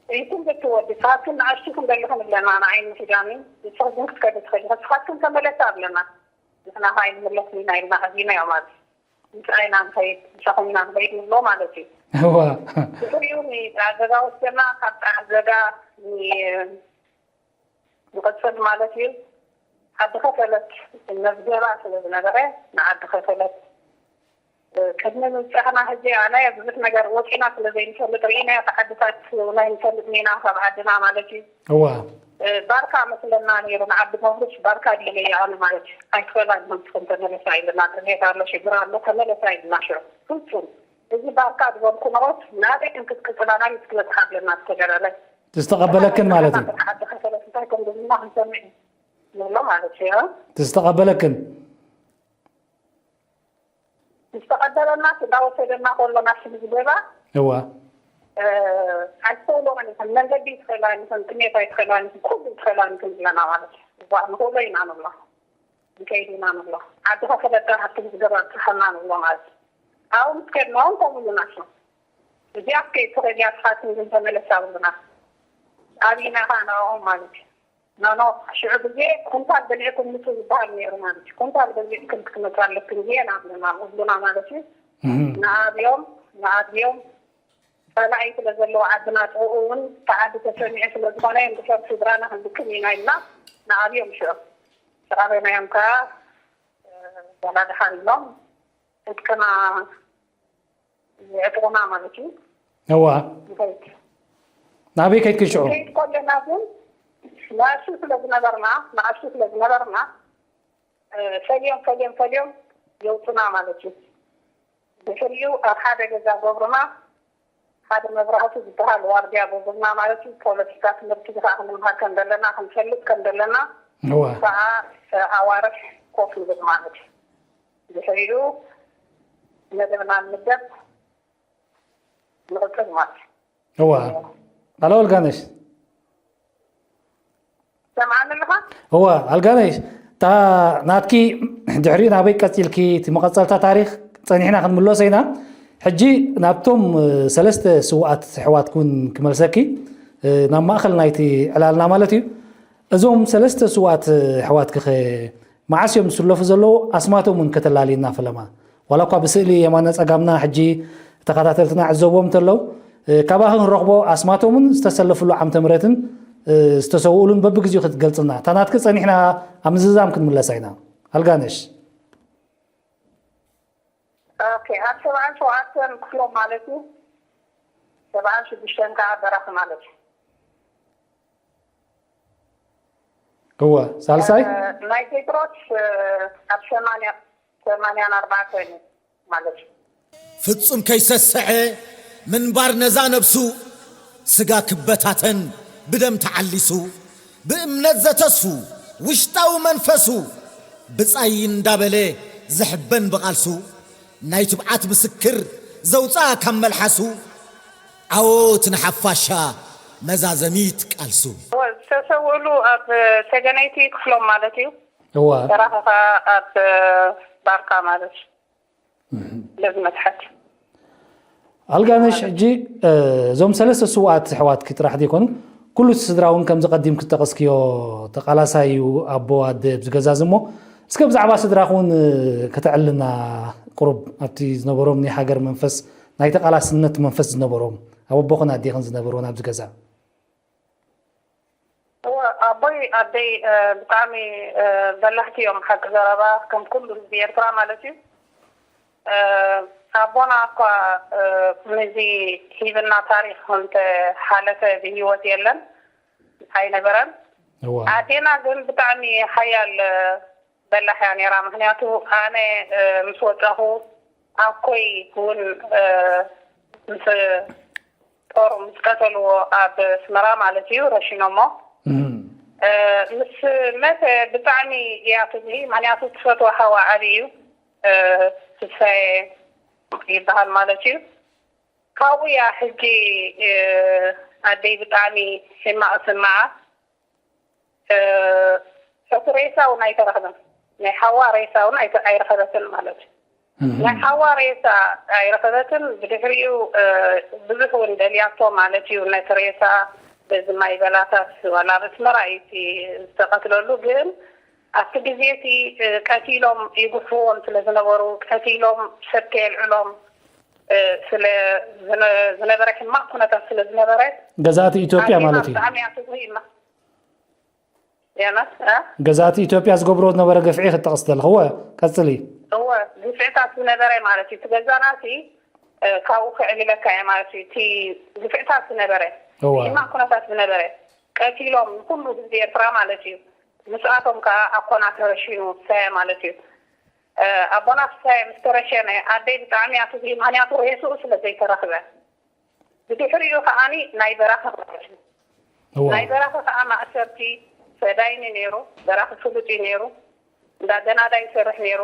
ይትን ብትወዲ ስኻትክን ንኣሽቱ ክንደልኽን ኣለና ንዓይኒ ኪዳኒ ንስኽን ክትከዲ ትኸዲ ስኻትክን ተመለሳ ኣለና ንሕና ከዓይ ንመለስ ኢና ኢልና ኣዚና እዮም ማለት ምስኣይና ንኸይድ ምሳኹምና ንኸይድ ንብሎ ማለት እዩ። እዋ ድሕሪኡ ንጣዕዘጋ ወስደና ካብ ጣዕዘጋ ንቐፅል ማለት እዩ። ዓዲ ከፈለት መዝገባ ስለ ዝነበረ ንዓዲ ከፈለት ቅድሚ ምብፃሕና ሕጂ ኣነ ብዙሕ ነገር ወፂና ስለ ዘይንፈልጥ ርኢናዮ እቲ ዓድታት ናይ ንፈልጥ ሜና ካብ ዓድና ማለት እዩ። እዋ ባርካ መስለና ነይሩ ንዓዲ መብርሽ ባርካ ድለያ ኣነ ማለት እዩ። ኣይትኸላ ንክም ተመለሳ ኢልና ቅሬታ ኣሎ ሽግር ኣሎ ተመለሳ ኢልና ሽዑ ፍፁም እዚ ባርካ ዝበልኩ ኖት ናበይ እንክትቅፅላና ምስ ክበፅሓ ኣለና ዝተገረለ ዝተቐበለክን ማለት እዩ ዓዲ ከፈለት እንታይ ከም ዝብልና ክንሰምዕ ንብሎ ማለት እዩ። ዝተቐበለክን ዝተቐበለና እንዳወሰደና ከሎ ናብ ስም ዝገባ እዋ ኣይትኸእልኦን ኢኽን መንገዲ ይትኸእልኣን ኢኽን ጥሜት ኣይትኸእልኣን ኢኽን ኩሉ ይትኸእልኣን ኢኽን ዝብለና ማለት እዩ። እዋ ንኽእሎ ኢና ንብሎ ንከይድ ኢና ንብሎ ዓዲ ከፈለጠ ሃብቲ ዝገባ ብፅሓና ንብሎ ማለት እዩ። ኣብኡ ምስ ከድና እውን ከምኡ ኢሉና ሽዑ እዚኣ ከይትኸእልያ ስኻትክን ግን ተመለሳ ብሉና ኣብኢና ከዓ ንዕኦም ማለት እዩ። ኖኖ ሽዑ ግዜ ኩንታል በሊዕኩም ምፁ ዝበሃል ነይሩ ማለት እዩ። ኩንታል በሊዕክን ክትመፃ ኣለክን እየን ኣብለና ብሉና ማለት እዩ። ንኣብዮም ንኣብዮም ፀላኢ ስለ ዘለዎ ዓድና ጥቕኡ እውን ተዓዲ ተሰሚዑ ስለ ዝኾነ እዮም ብሰብ ስድራና ክንድክም ኢና ኢልና ንኣብዮም ሽዑ ዝኣበናዮም ከዓ ዋላ ድሓን ኢሎም ዕጥቅና የዕጥቑና ማለት እዩ። እዋ ንኸይድ ናበይ ከይድኪ ሽዑ ከይድ ከለና ግን ንኣሽቱ ስለ ዝነበርና ንኣሽቱ ስለ ዝነበርና ፈልዮም ፈልዮም ፈልዮም የውፁና ማለት እዩ። ድሕሪኡ ኣብ ሓደ ገዛ ገብሩና ሓደ መብራህቱ ዝበሃል ዋርድያ ገብሩና ማለት እዩ። ፖለቲካ ትምህርቲ ከዓ ክንምሃር ከም ዘለና ክንፈልጥ ከም ዘለና እዋ ከዓ ኣዋርሕ ኮፍ ንብል ማለት እዩ። ድሕሪኡ መደብና ንምደብ ንቕፅል ማለት እዩ። እዋ ኣሎ ኣልጋነሽ ሰምዓኒ ኣለኻ? እዋ ኣልጋነሽ እታ ናትኪ ድሕሪኡ ናበይ ቀፂልኪ እቲ መቐፀልታ ታሪክ ፀኒሕና ክንምለሶ ኢና። ሕጂ ናብቶም ሰለስተ ስውኣት ኣሕዋትኪ እውን ክመልሰኪ ናብ ማእኸል ናይቲ ዕላልና ማለት እዩ። እዞም ሰለስተ ስውኣት ኣሕዋትኪኸ መዓስ እዮም ዝስለፉ ዘለዉ? ኣስማቶም እውን ከተላልየና ፈለማ። ዋላ እኳ ብስእሊ የማነ ጸጋምና ሕጂ ተኸታተልትና ዕዘብዎም እንተለዉ ካባኺ ክንረኽቦ ኣስማቶምን ዝተሰለፍሉ ዓመተ ምህረትን ዝተሰውኡሉን በብግዜኡ ክትገልጽልና እታ ናትኪ ጸኒሕና ኣብ ምዝዛም ክንምለሳ ኢና። ኣልጋነሽ ኦኬ ኣብ ሰብዓን ሸውዓተን ክፍሎም ማለት እዩ። ሰብዓን ሽዱሽተን ከዓ በራኺ ማለት እዩ። እወ ሳልሳይ ናይ ቴድሮስ ኣብ ሰማንያ ሰማንያን ኣርባዕተን እዩ ማለት እዩ። ፍጹም ከይሰስዐ ምንባር ነዛ ነብሱ ስጋ ክበታተን ብደም ተዓሊሱ ብእምነት ዘተስፉ ውሽጣዊ መንፈሱ ብጻይ እንዳበለ ዝሕበን ብቓልሱ ናይ ትብዓት ምስክር ዘውፅኣ ካብ መልሓሱ ዓወት ንሓፋሻ መዛዘሚት ቃልሱ። ዝተሰውእሉ ኣብ ሰገነይቲ ክፍሎም ማለት እዩ። እዋ በራኸኻ ኣብ ባርካ ማለት እዩ። ለዚ መትሓት ኣልጋነሽ ሕጂ እዞም ሰለስተ ስውኣት ኣሕዋትኪ ጥራሕ ዘይኮኑ ኩሉ እቲ ስድራ እውን ከምዚ ቀዲም ክጠቐስክዮ ተቓላሳይ እዩ ኣቦ ኣደ ኣብዚ ገዛ እዚ እሞ እስከ ብዛዕባ ስድራኹ እውን ከተዕልና ቁሩብ ኣብቲ ዝነበሮም ናይ ሃገር መንፈስ ናይ ተቓላስነት መንፈስ ዝነበሮም ኣብ ኣቦኽን ኣዴኽን ዝነበርዎን ኣብዚ ገዛ ኣቦይ ኣደይ ብጣዕሚ በላሕቲ እዮም፣ ሓቂ ዘረባ፣ ከም ኩሉ ህዝቢ ኤርትራ ማለት እዩ። ኣቦና እኳ ነዚ ሂብና ታሪኽ እንተ ሓለፈ ብህይወት የለን፣ ኣይነበረን። ኣዴና ግን ብጣዕሚ ሓያል በላሕ እያ ነይራ። ምክንያቱ ኣነ ምስ ወፃኹ ኣኮይ እውን ምስ ጦር ምስ ቀተልዎ ኣብ ኣስመራ ማለት እዩ ረሽኖሞ። ምስ መተ ብጣዕሚ እያ ትብሂ። ምክንያቱ ትፈትዎ ሓዋ ዓብዪ እዩ፣ ፍሳየ ይበሃል ማለት እዩ። ካብኡ እያ ሕጂ ኣደይ ብጣዕሚ ሕማቕ ስምዓ። እቲ ሬሳ እውን ኣይተረኽበን። ናይ ሓዋ ሬሳ እውን ኣይረኸበትን ማለት እዩ። ናይ ሓዋ ሬሳ ኣይረኸበትን። ብድሕሪኡ ብዙሕ እውን ደልያቶ ማለት እዩ። ነቲ ሬሳ በዚ ማይ በላታት ዋላ ኣብ ኣስመራ እዩ እቲ ዝተቐትለሉ። ግን ኣብቲ ግዜ እቲ ቀቲሎም ይጉሕፍዎም ስለ ዝነበሩ፣ ቀቲሎም ሰብ ከየልዕሎም ስለ ዝነበረ፣ ሕማቕ ኩነታት ስለ ዝነበረ፣ ገዛእቲ ኢትዮጵያ ማለት እዩ። ብጣዕሚ እያ ትጉሂ። ገዛእቲ ኢትዮጵያ ዝገብርዎ ዝነበረ ግፍዒ ክትጠቕስ ተለኻ። እወ፣ ቀጽሊ። እወ፣ ግፍዕታት ዝነበረ ማለት እዩ። እቲ ገዛና እቲ ካብኡ ክዕልለካ እየ ማለት እዩ። እቲ ግፍዕታት ዝነበረ፣ ሕማቕ ኩነታት ዝነበረ፣ ቀቲሎም ንኩሉ ህዝቢ ኤርትራ ማለት እዩ። ምስኣቶም ከዓ ኣኮና ተረሽኑ፣ ፍሳየ ማለት እዩ። ኣቦና ፍሳየ ምስ ተረሸነ ኣደይ ብጣዕሚ እያ ትጉሂ፣ ምክንያቱ ሬስኡ ስለ ዘይተረኽበ። ብድሕሪኡ ከዓኒ ናይ በራኺ ማለት እዩ። ናይ በራኺ ከዓ ማእሰርቲ ፈዳይኒ ነይሩ። በራኺ ፍሉጥ እዩ ነይሩ። እንዳ ገናዳ ይሰርሕ ነይሩ።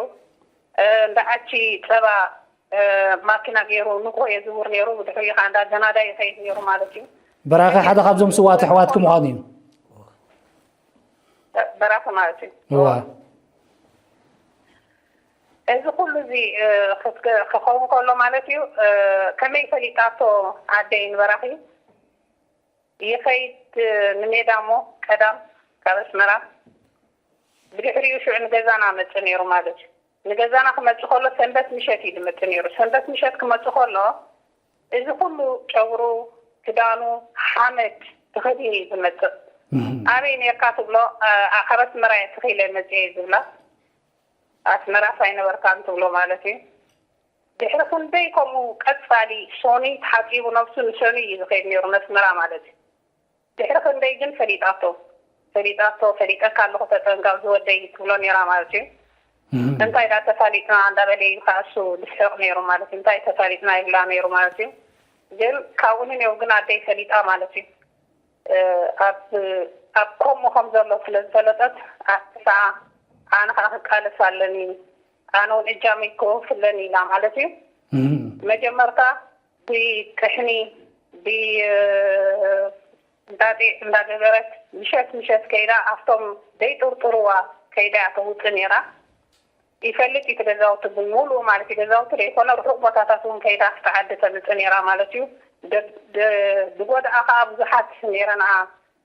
እንዳ ዓቺ ጸባ ማኪና ገይሩ ንግሆ የዝውር ነይሩ። ብድሕሪኡ ከዓ እንዳ ገናዳ ይኸይድ ነይሩ ማለት እዩ። በራኺ ሓደ ካብዞም ስዋት ኣሕዋትኪ ምዃኑ እዩ። በራኺ ማለት እዩ። እዋ። እዚ ኩሉ እዚ ክኸውን ከሎ ማለት እዩ፣ ከመይ ፈሊጣቶ ኣደይ ንበራኺ? ይኸይድ ንሜዳ እሞ ቀዳም ካብ ኣስመራ፣ ብድሕሪኡ ሽዑ ንገዛና መጽእ ነይሩ ማለት እዩ። ንገዛና ክመጽእ ከሎ ሰንበት ምሸት እዩ ዝመጽእ ነይሩ። ሰንበት ምሸት ክመጽእ ከሎ እዚ ኩሉ ጨጉሩ፣ ክዳኑ፣ ሓመድ ተኸዲኑ እዩ ዝመጽእ። ኣበይ ነርካ ትብሎ፣ ኣብ ኣስመራ እየ ተኺለ መጽየ ዝብላ። ኣስመራስ ኣይነበርካን ትብሎ ማለት እዩ። ድሕሪ ክንደይ ከምኡ ቀጻሊ ሶኒ ተሓጺቡ ነብሱ ንሶኒ እዩ ዝኸይድ ነይሩ ነስመራ ማለት እዩ። ድሕሪ ክንደይ ግን ፈሊጣቶ፣ ፈሊጣቶ፣ ፈሊጠካ ኣለኹ ተጠንቀቕ ዝወደይ ትብሎ ነይራ ማለት እዩ። እንታይ ዳ ተፋሊጥና እንዳበለ እዩ ከኣ እሱ ዝስሕቕ ነይሩ ማለት እዩ። እንታይ ተፋሊጥና ይብላ ነይሩ ማለት እዩ። ግን ካብኡ ንኔው ግን ኣደይ ፈሊጣ ማለት እዩ። ኣብ ኣብ ከምኡ ከም ዘሎ ስለ ዝፈለጠት ኣሳ ኣነ ከዓ ክቃለስ ኣለኒ፣ ኣነ እውን እጃመይ ክወፍለን ኢላ ማለት እዩ። መጀመርታ ብጥሕኒ ብእንጣጢዕ እንዳገበረት ምሸት ምሸት ከይዳ ኣብቶም ዘይጥርጥርዋ ከይዳ እያ ተውፅእ ነይራ። ይፈልጥ እቲ ገዛውቲ ብምሉኡ ማለት እዩ። ገዛውቲ ዘይኮነ ርሑቕ ቦታታት እውን ከይዳ ኣብቲ ዓዲ ተምፅእ ነይራ ማለት እዩ። ደ- ደ- ዝጎድኣ ከዓ ብዙሓት ነይረንኣ።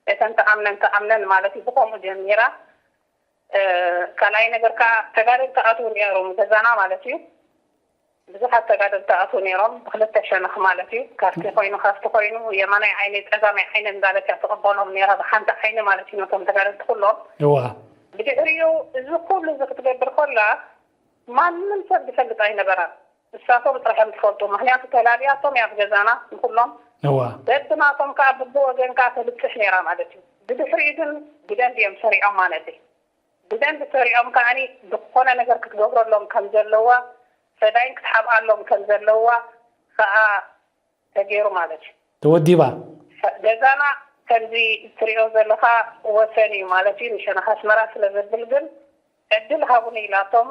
እተን ተኣምነን ተኣምነን ማለት እዩ። ብኸምኡ ጀሚራ። እ፣ ካልኣይ ነገር ከዓ ተጋደልቲ ኣትው ነይሮም ገዛና ማለት እዩ። ብዙሓት ተጋደልቲ ኣትው ነይሮም ብክልተ ሸነኽ ማለት እዩ። ካብቲ ኮይኑ ካብቲ ኮይኑ የማናይ ዓይኒ ፀጋማይ ዓይኒ እንዳለት እያ ትቕበሎም ነይራ ብሓንቲ ዓይኒ ማለት እዩ ነቶም ተጋደልቲ ኩሎም። እዋ። ብድሕሪኡ እዚ ኩሉ እዚ ክትገብር ከላ ማንም ሰብ ዝፈልጥ ኣይነበረን። እሳቶም ጥራሕ እዮም ዝፈልጡ። ምክንያቱ ተላልያቶም እያ ብገዛና ንኩሎም። እዋ። በብናቶም ከዓ ብብወገን ከዓ ተልጥሕ ነይራ ማለት እዩ። ብድሕሪኡ ግን ብደንብ እዮም ሰሪዖማ ነቲ። ብደንብ ሰሪዖም ከዓኒ ዝኾነ ነገር ክትገብረሎም ከም ዘለዋ፣ ፈዳይን ክትሓብኣሎም ከም ዘለዋ ከዓ ተገይሩ ማለት እዩ። ተወዲባ። ገዛና ከምዚ ትሪኦ ዘለኻ ወሰን እዩ ማለት እዩ። ንሸነኽ ኣስመራ ስለ ዘብል ግን ዕድል ሃቡኒ ኢላቶም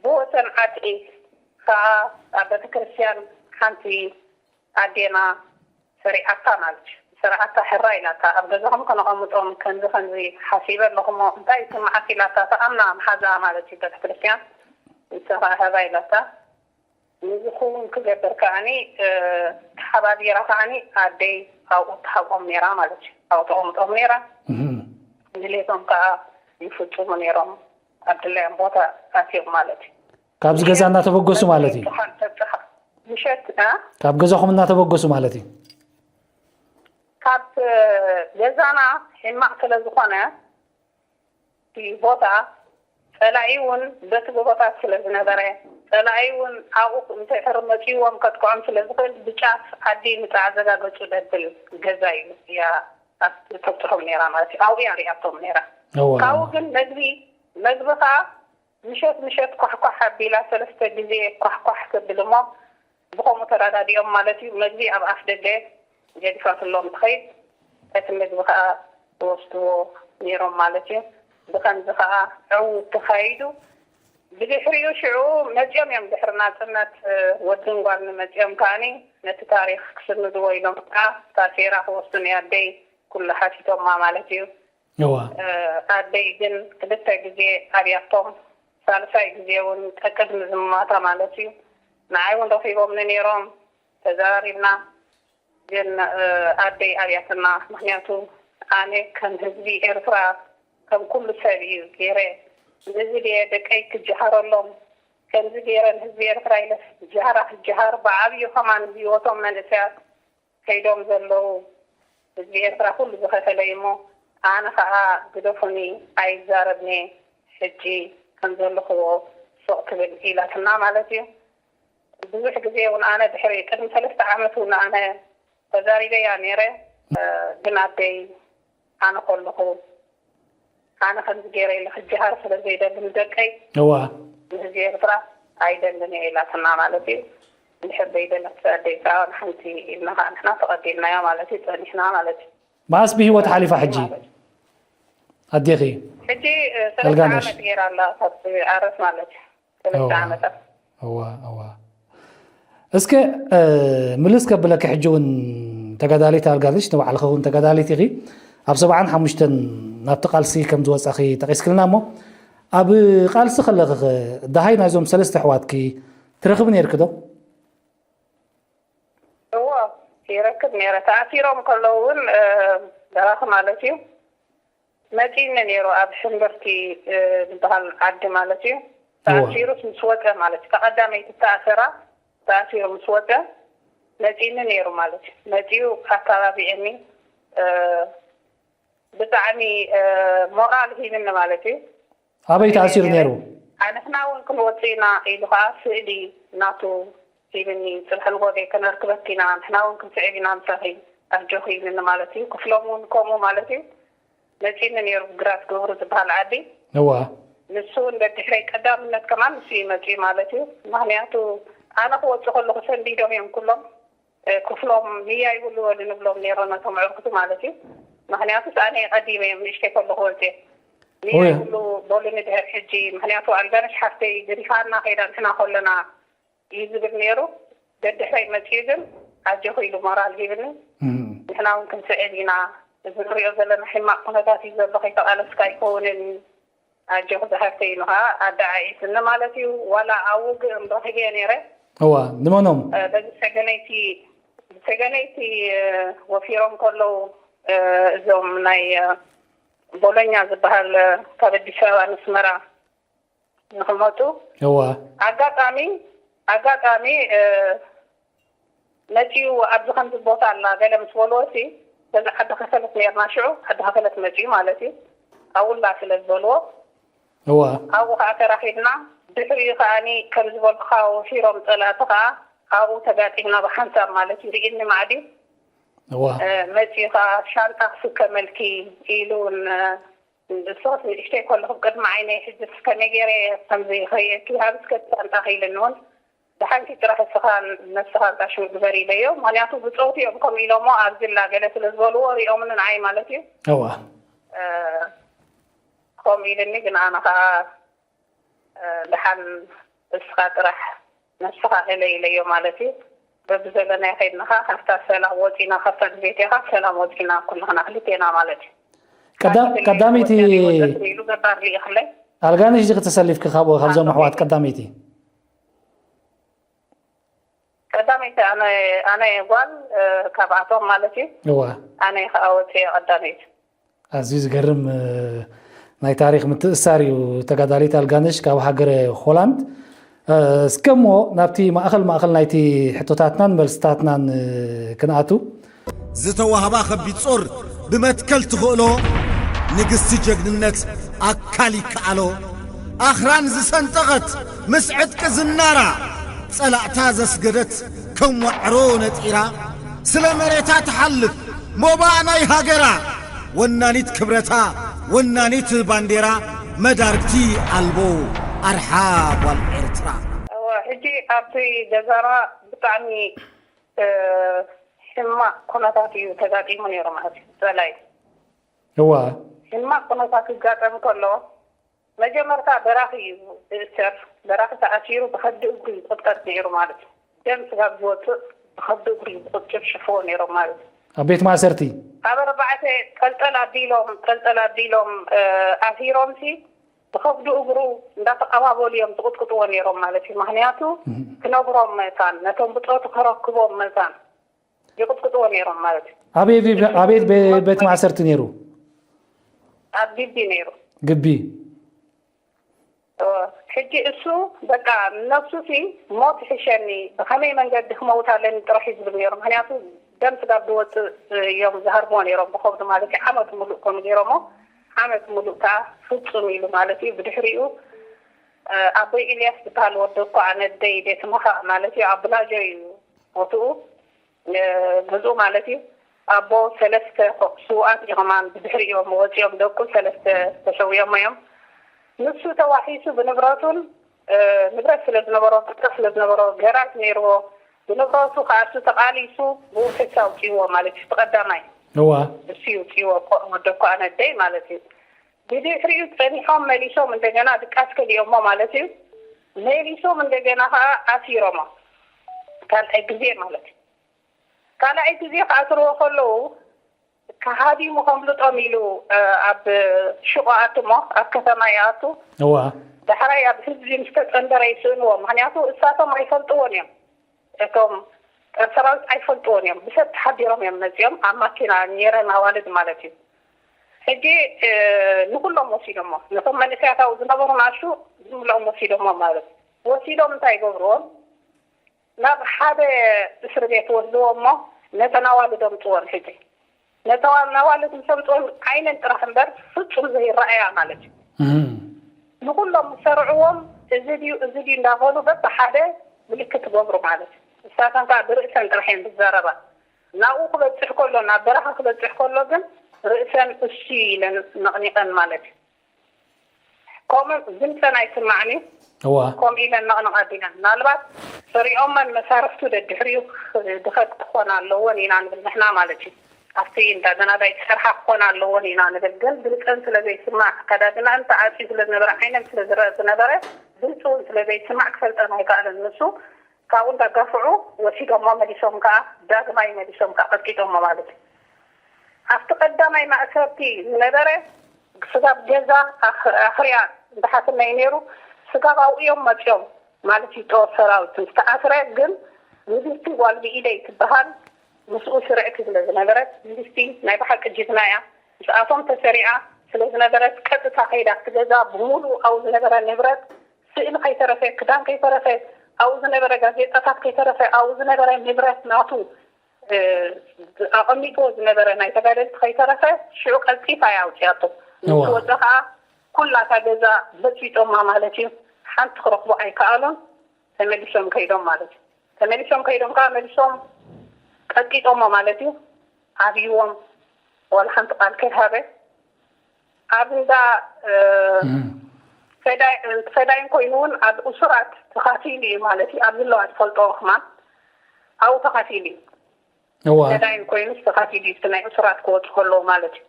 ብወሰን ዓጥዒ ከዓ ኣብ ቤተክርስትያን ሓንቲ ኣዴና ሰሪዓታ ማለት እዩ። ሰሪዓታ ሕራ ኢላታ ኣብ ገዛኹም ከነቐምጦም ከምዚ ከምዚ ሓሲበ ኣለኹሞ እንታይ ይስምዓክ ኢላታ ተኣምና መሓዛ ማለት እዩ ቤተክርስትያን ንሳ ከዓ ሃባ ኢላታ። ንዝኸውን ክገብር ከዓኒ ተሓባቢራ ከዓኒ ኣደይ ኣብኡ ትሃቦም ነይራ ማለት እዩ። ኣብኡ ተቐምጦም ነይራ። ድሌቶም ከዓ ይፍፅሙ ነይሮም። ኣብ ድላዮም ቦታ ኣትዮም ማለት እዩ። ካብዚ ገዛ እናተበገሱ ማለት እዩ። ምሸት እ? ካብ ገዛኹም እናተበገሱ ማለት እዩ። ካብ ገዛና ሕማቕ ስለ ዝኾነ እቲ ቦታ፣ ጸላኢ እውን በቲ ጎቦታት ስለ ዝነበረ፣ ጸላኢ እውን ኣብኡ እንተድሕር መጺዎም ከጥቅዖም ስለ ዝኽእል፣ ብጫፍ ዓዲ ንጻዕዘጋ ገጹ ደብል ገዛ እዩ እያ ኣብ-፣ ተብጽሖም ነይራ ማለት እዩ። ኣብኡ እያ ሪኣቶም ነይራ። እዋ፣ ካብኡ እዋ። ግን መግቢ፣ መግቢ ከኣ ምሸት ምሸት ኳሕኳሕ ኣቢላ ሰለስተ ግዜ ኳሕኳሕ ተብል እሞ፣ ብኸምኡ ተረዳዲኦም ማለት እዩ። መግቢ ኣብ ኣፍ ደገ ገዲፋትሎም ትኸይድ፣ እቲ መግቢ ከኣ ዝወስድዎ ነይሮም ማለት እዩ። ብኸምዚ ከኣ ዕውት ተኻይዱ። ብድሕሪኡ ሽዑ መጺኦም እዮም፣ ድሕሪ ናጽነት፣ እ፣ ወድን ጓልን መጺኦም ከኣኒ ነቲ ታሪኽ ክስንድዎ ኢሎም ከኣ እታ ሴራ ክወስዱ ናይ ኣደይ ኩሉ ሓቲቶማ ማለት እዩ። እዋ። እ፣ ኣደይ ግን ክልተ ግዜ ኣብያቶም፣ ሳልሳይ ግዜ እውን ቀቅድሚ ዝምማታ ማለት እዩ። ንዓይ እውን ረኺቦምኒ ነይሮም፣ ተዘራሪብና። ግን፣ እ፣ ኣደይ ኣብያትና። ምኽንያቱ ኣነ ከም ህዝቢ ኤርትራ፣ ከም ኩሉ ሰብ እዩ ገይረ፣ ነዚ ድየ ደቀይ ክጀሃረሎም፣ ከምዚ ገይረ ንህዝቢ ኤርትራ ኢለ ጀሃራ ክጀሃር፣ ብዓብዩ ከማን ህይወቶም መንእሰያት ከይዶም ዘለዉ ህዝቢ ኤርትራ ኩሉ ዝኸፈለ እዩ እሞ፣ ኣነ ኸኣ ግደፉኒ፣ ኣይዛረብን እየ፣ ሕጂ ከም ዘለኽዎ ስቕ ክብል ኢላትና ማለት እዩ። ብዙሕ ግዜ እውን ኣነ ድሕሪ ቅድሚ ሰለስተ ዓመት እውን ኣነ ተዛሪበያ ነይረ። እ፣ ግን ኣደይ ኣነ ከለኹ፣ ኣነ ከምዚ ገይረ ኢለ ክጀሃር ስለ ዘይደሊ ንደቀይ፣ እዋ። ንህዝቢ ኤርትራ ኣይደልን እየ ኢላትና ማለት እዩ። እንድሕር ዘይደለት ኣደይ ከዓ ንሓንቲ ኢልና ከዓ ንሕና ተቐቢልናዮ ማለት እዩ፣ ጸኒሕና ማለት እዩ። መዓስ ብህይወት ሓሊፋ ሕጂ ማለት እዩ። ኣዴኺ? ሕጂ፣ እ፣ ሰለስተ ኣልጋነሽ? ዓመት ገይራ ኣላ ካብ ዓረፍ ማለት እዩ። ሰለስተ እዋ። ዓመታት። እዋ፣ እዋ። እስከ፣ እ፣ ምልስ ከብለኪ ሕጂ እውን ተጋዳሊት ኣልጋነሽ፣ ንባዕልኺ እውን ተጋዳሊት ኢኺ። ኣብ ሰብዓን ሓሙሽተን ናብቲ ቃልሲ ከም ዝወጻኺ ጠቒስክልና እሞ፣ ኣብ ቃልሲ ከለኺ ኸ ደሃይ ናይዞም ሰለስተ ኣሕዋትኪ ትረኽቢ ነይርኪ ዶ? እዎ፣ ይረክብ ነይረ። ተኣሲሮም ከለዉ እውን፣ እ፣ በራኺ ማለት እዩ። መጺኒ ነይሩ ኣብ ሕምብርቲ፣ እ፣ ዝበሃል ዓዲ ማለት እዩ። እዎ። ተኣሲሩስ ምስ ወጸ ማለት እዩ። እታ ቀዳመይቲ ተኣሰራ ተኣሲሩ ምስ ወጸ መጺኒ ነይሩ ማለት እዩ። መጺኡ ኣተባቢዕኒ፣ እ፣ ብጣዕሚ፣ እ፣ ሞራል ሂብኒ ማለት እዩ። ኣበይ ተኣሲሩ ነይሩ? ንሕና እውን ክንወጽእ ኢና ኢሉ ኸዓ ስእሊ ናቱ ሂብኒ። ጽባሕ ንጎዴ ከነርክበኪ ኢና፣ ንሕና እውን ክንስዕብ ኢና ምሳኺ፣ ኣጆኺ ኢሉኒ ማለት እዩ። ክፍሎም እውን ከምኡ ማለት እዩ። መጺኒ ነይሩ፣ ግራት ገብሩ ዝበሃል ዓዲ። እዋ። ንሱ እውን ደድሕረይ ቀዳምነት ከማን ንሱ እዩ መጺኡ ማለት እዩ። ምኽንያቱ ኣነ ክወጽእ ከለኹ ሰንዲዶም እዮም ኩሎም። እ፣ ክፍሎም ንያ ይብሉ በሉ ንብሎም ነይሮም ነቶም ኣዕሩኽቲ ማለት እዩ። ምኽንያቱ ኣነ ቀዲመ እዮም ንእሽተይ ከለኹ ወልጤ። ንያ ኦየ። ይብሉ በሉ ንድሕር ሕጂ፣ ምኽንያቱ ኣልጋነሽ ሓፍተይ ገዲፋና ከይዳ ንሕና ከለና እዩ ዝብል ነይሩ። ደድሕረይ መጺኡ ግን ኣጆኹ ኢሉ ሞራል ሂብኒ። እም። ንሕና እውን ክንስዕብ ኢና። እዚ ንሪኦ ዘለና ሕማቕ ኩነታት እዩ ዘሎ፣ ከይተቓለስካ ኣይከውንን። ኣጆኺ ዝሓፍተይ ኢሉ ኸዓ ኣደዓዒስኒ ማለት እዩ። ዋላ ኣብ ውግእ እምበኺ እየ ነይረ። እዋ፣ ንመኖም? እ፣ በዚ ሰገነይቲ፣ ሰገነይቲ፣ እ፣ ወፊሮም ከለዉ፣ እ፣ እዞም ናይ፣ እ፣ ቦሎኛ ዝበሃል፣ እ፣ ካብ ኣዲስ ኣበባ ንስመራ ንኽመፁ እዋ። ኣጋጣሚ፣ ኣጋጣሚ፣ እ፣ መጺኡ ኣብዚ ከምዚ ቦታ ኣላ ገለ ምስ በልዎ ሲ፣ በዚ ዓዲ ከፈለት ነርና ሽዑ፣ ዓዲ ከፈለት መጺኡ ማለት እዩ። ኣውላ ስለ ዝበልዎ፣ እዋ። ኣብኡ ከኣ ተራኺብና። ድሕሪኡ ከኣኒ ከም ዝበልኩኻ ወፊሮም ጸላእቲ ከኣ ኣብኡ ተጋጢምና ብሓንሳብ ማለት እዩ። ርኢኒ ማዕዲ፣ እዋ። እ፣ መጺኡ ከኣ ሻንጣ ክስከመልኪ ኢሉ እውን፣ ንስኽስ ንእሽተይ ከለኹ ቅድሚ ዓይነይ ሕጂ ከመይ ገይረ ከምዚ ከርእየኪ፣ ሃብ እስከ ሻንጣኺ ኢሉኒ እውን ደሓንኪ ጥራሕ እስኻ ነብስኻ እንዳ ሽው ግበር ኢለዮ። ምኽንያቱ ብጾቱ እዮም ከምኡ ኢሎሞ፣ ኣብዚ ላ ገለ ስለ ዝበልዎ ሪኦምኒ ንዓይ ማለት እዩ። እዋ። እ፣ ከምኡ ኢልኒ፣ ግን ኣነ ኸኣ፣ እ፣ ደሓን እስኻ ጥራሕ ነብስኻ እለ ኢለዮ ማለት እዩ። በብዘለናዮ ከይድና ኸኣ ካብታ ሰላም ወጺና፣ ካብታ ቤት ኢኻ ሰላም ወጺና ኩልኽና ክልቴና ማለት እዩ። ቀዳ-፣ ካብቲ ቀዳመይቲ ወዲ ወዲ ኢሉ ገባር ልኢኽለይ። ኣልጋነሽ ዲኺ ተሰሊፍኪ ካብኡ፣ ካብዞም ኣልጋነሽ። ኣሕዋት ቀዳመይቲ? ቀዳመይቲ ኣነ፣ ኣነ እየ ጓል፣ እ፣ ካብኣቶም ማለት እዩ። እዋ። ኣነ እየ ከኣ ወፅየ ቀዳመይቲ። ኣዝዩ ዝገርም፣ እ፣ ናይ ታሪኽ ምትእስሳር እዩ። ተጋዳሊት ኣልጋነሽ ካብ ሃገረ ሆላንድ። እ፣ እስከ እሞ ናብቲ ማእኸል ማእኸል ናይቲ ሕቶታትናን መልስታትናን፣ እ፣ ክንኣቱ። ዝተዋህባ ከቢድ ጾር ብመትከል ትኽእሎ፣ ንግስቲ ጀግንነት ኣካል ይከኣሎ። ኣኽራን ዝሰንጠቐት ምስ ዕጥቂ ዝናራ፣ ጸላእታ ዘስገደት ከም ዋዕሮ ነጢራ፣ ስለ መሬታ ትሓልፍ ሞባእ ናይ ሃገራ፣ ወናኒት ክብረታ፣ ወናኒት ባንዴራ፣ መዳርግቲ ኣልቦ ኣርሓ ጓል ኤርትራ። እወ፣ ሕጂ ኣብቲ ገዛና ብጣዕሚ፣ እ፣ ሕማቕ ኩነታት እዩ ተጋጢሙ ነይሩ ማለት እዩ። ጸላኢ እዋ። ሕማቕ ኩነታት ክጋጠም ከሎ፣ መጀመርታ በራኺ እዩ ዝእሰር። በራኺ ተኣሲሩ ብኸብዲ እግሩ ይቕጥቀጥ ነይሩ ማለት እዩ። ደም ስጋብ ዝወፅእ ብኸብዲ እግሩ እዩ ዝቕጭፍጭፍዎ ነይሮም ማለት እዩ። ኣብ ቤት ማእሰርቲ? ኣብ ኣርባዕተ ጠልጠል ኣቢሎም፣ ጠልጠል ኣቢሎም፣ እ፣ ኣሲሮምሲ ብኸብዲ እግሩ እንዳተቐባበሉ እዮም ዝቕጥቅጥዎ ነይሮም ማለት እዩ። ምኽንያቱ እህ። ክነግሮም መታን፣ ነቶም ብጾቱ ከረክቦም መታን ይቕጥቅጥዎ ነይሮም ማለት እዩ። ኣበይ፣ ኣበይ ቤ-፣ ቤት ማእሰርቲ ነይሩ? ኣብ ግቢ ነይሩ። ግቢ። እ፣ ሕጂ እሱ በቃ ነብሱሲ ሞት ይሕሸኒ፣ ብኸመይ መንገዲ ክመውት ኣለኒ ጥራሕ እዩ ዝብል ነይሩ። ምኽንያቱ ደም ስጋብ ዝወፅእ እዮም ዝሃርሞ ነይሮም ብኸብዱ ማለት እዩ። ዓመት ሙሉእ ከምኡ ገይሮሞ፣ ዓመት ሙሉእ ከዓ ፍፁም ኢሉ ማለት እዩ። ብድሕሪኡ፣ እ፣ ኣቦይ ኢልያስ ዝበሃል ወዲ እኮ ኣነደይ ቤት ምኻእ ማለት እዩ፣ ኣብ ብላጆ እዩ ቦትኡ፣ እ፣ ገዝኡ ማለት እዩ። ኣቦ ሰለስተ ኮ-፣ ስውኣት እዩ ከማን ብድሕሪ እዮም ወፂኦም ደቁ ሰለስተ ተሰዊኦም እዮም። ንሱ ተዋሒሱ ብንብረቱን፣ እ፣ ንብረት ስለ ዝነበሮ፣ ብርካ ስለ ዝነበሮ፣ ገራጅ ነይርዎ። ብንብረቱ ከዓ እሱ ተቓሊሱ ብኡ ክሲ ኣውፅእዎ ማለት እዩ። እቲ ቀዳማይ እዋ። እሱ ይውፅእዎ እኮ ወደኮ ኣነደይ ማለት እዩ። ብድሕሪኡ ጸኒሖም መሊሶም እንደገና ድቃስ ከሊኦሞ ማለት እዩ። መሊሶም እንደገና ኸኣ ኣሲሮሞ። ካልኣይ ግዜ ማለት እዩ። ካልኣይ ግዜ ክኣስርዎ ከለዉ፣ ከሃዲሙ ከምልጦም ኢሉ፣ እ፣ ኣብ ሹቕ ኣቱ እሞ፣ ኣብ ከተማ ይኣቱ። እዋ። ዳሕራይ ኣብ ህዝቢ ምስ ተጸንበረ ይስእንዎ። ምኽንያቱ እሳቶም ኣይፈልጥዎን እዮም። እቶም ጸረ ሰራዊት ኣይፈልጥዎን እዮም። ብሰብ ተሓቢሮም እዮም መጺኦም፣ ኣብ ማኪና ኔረን ኣዋልድ ማለት እዩ። ሕጂ፣ እ፣ ንኹሎም ወሲዶሞ። ነቶም መንእሰያት ኣብኡ ዝነበሩ ንኣሽቱ ዝምልኦም ወሲዶሞ ማለት እዩ። ወሲዶም እንታይ ይገብርዎም? ናብ ሓደ እስሪ ቤት ወስድዎ እሞ ነተን ኣዋልድ ኣምጽወን። ሕጂ ነተን ኣዋልድ ምስ ኣምጽወን ዓይነን ጥራሕ እምበር ፍጹም ዘይረኣያ ማለት እዩ። እም። ንኹሎም ዝሰርዕዎም እዚ ድዩ፣ እዚ ድዩ እንዳበሉ በብሓደ ምልክት ትገብሩ ማለት እዩ። ንሳተን ከኣ ብርእሰን ጥራሕ እየን ዝዛረባ። ናብኡ ክበጽሕ ከሎ፣ ናብ በረኻ ክበጽሕ ከሎ ግን ርእሰን እሱ ኢለን ነቕኒቐን ማለት እዩ። ከምኡ ድምፀን ኣይስማዕን እዩ። እዋ። ከምኡ ኢለን ነቕነቕ ኣቢለን። ምናልባት ሰሪዖመን መሳርሕቱ ደድሕሪኡ ድኸድ ክኾና ኣለወን ኢና ንብል ንሕና ማለት እዩ። ኣብቲ እንዳ ዘናዳይ ዝሰርሓ ክኾና ኣለወን ኢና ንብል። ግን ድምፀን ስለ ዘይስማዕ፣ ኣከዳድናኣን ተዓፅዩ ስለ ዝነበረ፣ ዓይነን ስለ ዝረአ ዝነበረ፣ ድምፂ እውን ስለ ዘይስማዕ ክፈልጠን ኣይከኣለን። ንሱ ካብኡ እንዳጋፍዑ ወሲዶሞ፣ መሊሶም ከዓ ዳግማይ መሊሶም ከዓ ቀጥቂጦሞ ማለት እዩ። ኣብቲ ቀዳማይ ማእሰርቲ ዝነበረ ስጋብ ገዛ ኣኽ-፣ ኣኽርያ እንዳሓተና እዩ ነይሩ። ስጋብ ኣብኡ እዮም መፂኦም ማለት እዩ። ጦር ሰራዊት ምስ ተኣስረ ግን ንግስቲ ጓል ብኢደይ ትበሃል ምስኡ ስርዕቲ ስለ ዝነበረት፣ ንግስቲ ናይ ብሓቂ ጅግና እያ። ምስኣቶም ተሰሪዓ ስለ ዝነበረት ቀጥታ ከይዳ ኣብቲ ገዛ ብምሉእ ኣብኡ ዝነበረ ንብረት፣ ስእሊ ከይተረፈ፣ ክዳን ከይተረፈ፣ ኣብኡ ዝነበረ ጋዜጣታት ከይተረፈ፣ ኣብኡ ዝነበረ ንብረት ናቱ፣ እ፣ ኣቐሚጥዎ ዝነበረ ናይ ተጋደልቲ ከይተረፈ ሽዑ ቀልጢፋ እያ ኣውፅያቶ። እዋ። ምስ ወፀ ከዓ ኩላ እታ ገዛ በፅቢጦማ ማለት እዩ። ሓንቲ ክረኽቡ ኣይከኣሉን። ተመሊሶም ከይዶም ማለት እዩ። ተመሊሶም ከይዶም ከዓ መሊሶም ቀጥቂጦሞ ማለት እዩ። ኣብይዎም ዋላ ሓንቲ ቃል ከይሃበ ኣብ እንዳ፣ እ፣ እም። ፈዳይ-፣ ፈዳይን ኮይኑ እውን ኣብ እሱራት ተኻፊሉ እዩ ማለት እዩ። ኣብ ዘለዋ ዝፈልጦ ከማን ኣብኡ ተኻፊሉ እዩ። እዋ። ፈዳይን ኮይኑ ተኻፊሉ እዩ፣ እቲ ናይ እሱራት ክወፁ ከለዉ ማለት እዩ።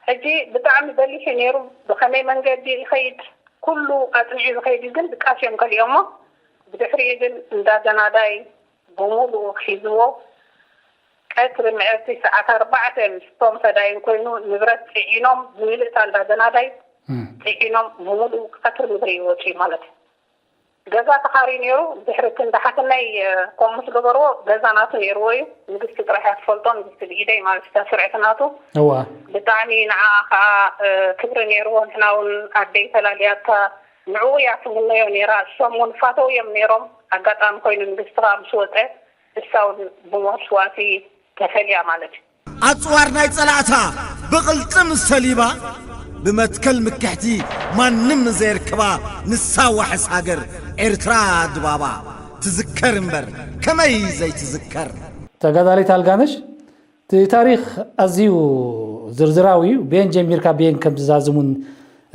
ሕጂ ብጣዕሚ በሊሕ እዩ ነይሩ። ብኸመይ መንገዲ ይኸይድ ኩሉ ኣፅኒዑ ዝኸይድ እዩ፣ ግን ድቃስ እዮም ከሊኦሞ። ብድሕሪኡ ግን እንዳ ዘናዳይ ብምሉኡ ሒዝዎ፣ ቀትሪ ምዕርቲ ሰዓት ኣርባዕተ ምስቶም ፈዳይን ኮይኑ ንብረት ጽዒኖም፣ ብምልእታ እንዳ ዘናዳይ እም። ጽዒኖም፣ ብምሉኡ ቀትሪ ምድሪ ይወጹ እዩ ማለት እዩ። ገዛ ተኻርዩ ነይሩ። ድሕሪ እቲ እንዳ ሓትነይ፣ እ፣ ከምኡ ምስ ገበርዎ፣ ገዛ ናቱ ነይርዎ እዩ። ንግስቲ ጥራሕ እያ ትፈልጦ፣ ንግስቲ ብኢደይ ማለት እታ ስርዕቲ ናቱ። እዋ። ብጣዕሚ ንዓኣ ኸኣ፣ እ፣ ክብሪ ነይርዎ። ንሕና እውን ኣደይ ተላልያታ ንዕኡ እያ ትምነዮ ነይራ። እሶም እውን ፋተው እዮም ነይሮም። ኣጋጣሚ ኮይኑ ንግስቲ ኸኣ ምስ ወጸ፣ እሳ እውን ብመስዋእቲ ተፈልያ ማለት እዩ። ኣጽዋር ናይ ጸላእታ ብቕልጽም ሰሊባ፣ ብመትከል ምክሕቲ ማንም ንዘየርክባ፣ ንሳ ዋሕስ ሃገር ኤርትራ ድባባ፣ ትዝከር እምበር ከመይ ዘይትዝከር። ተጋዳሊት ኣልጋነሽ፣ እቲ ታሪኽ ኣዝዩ ዝርዝራዊ እዩ። ብየን ጀሚርካ ብየን ከም ትዛዝም እውን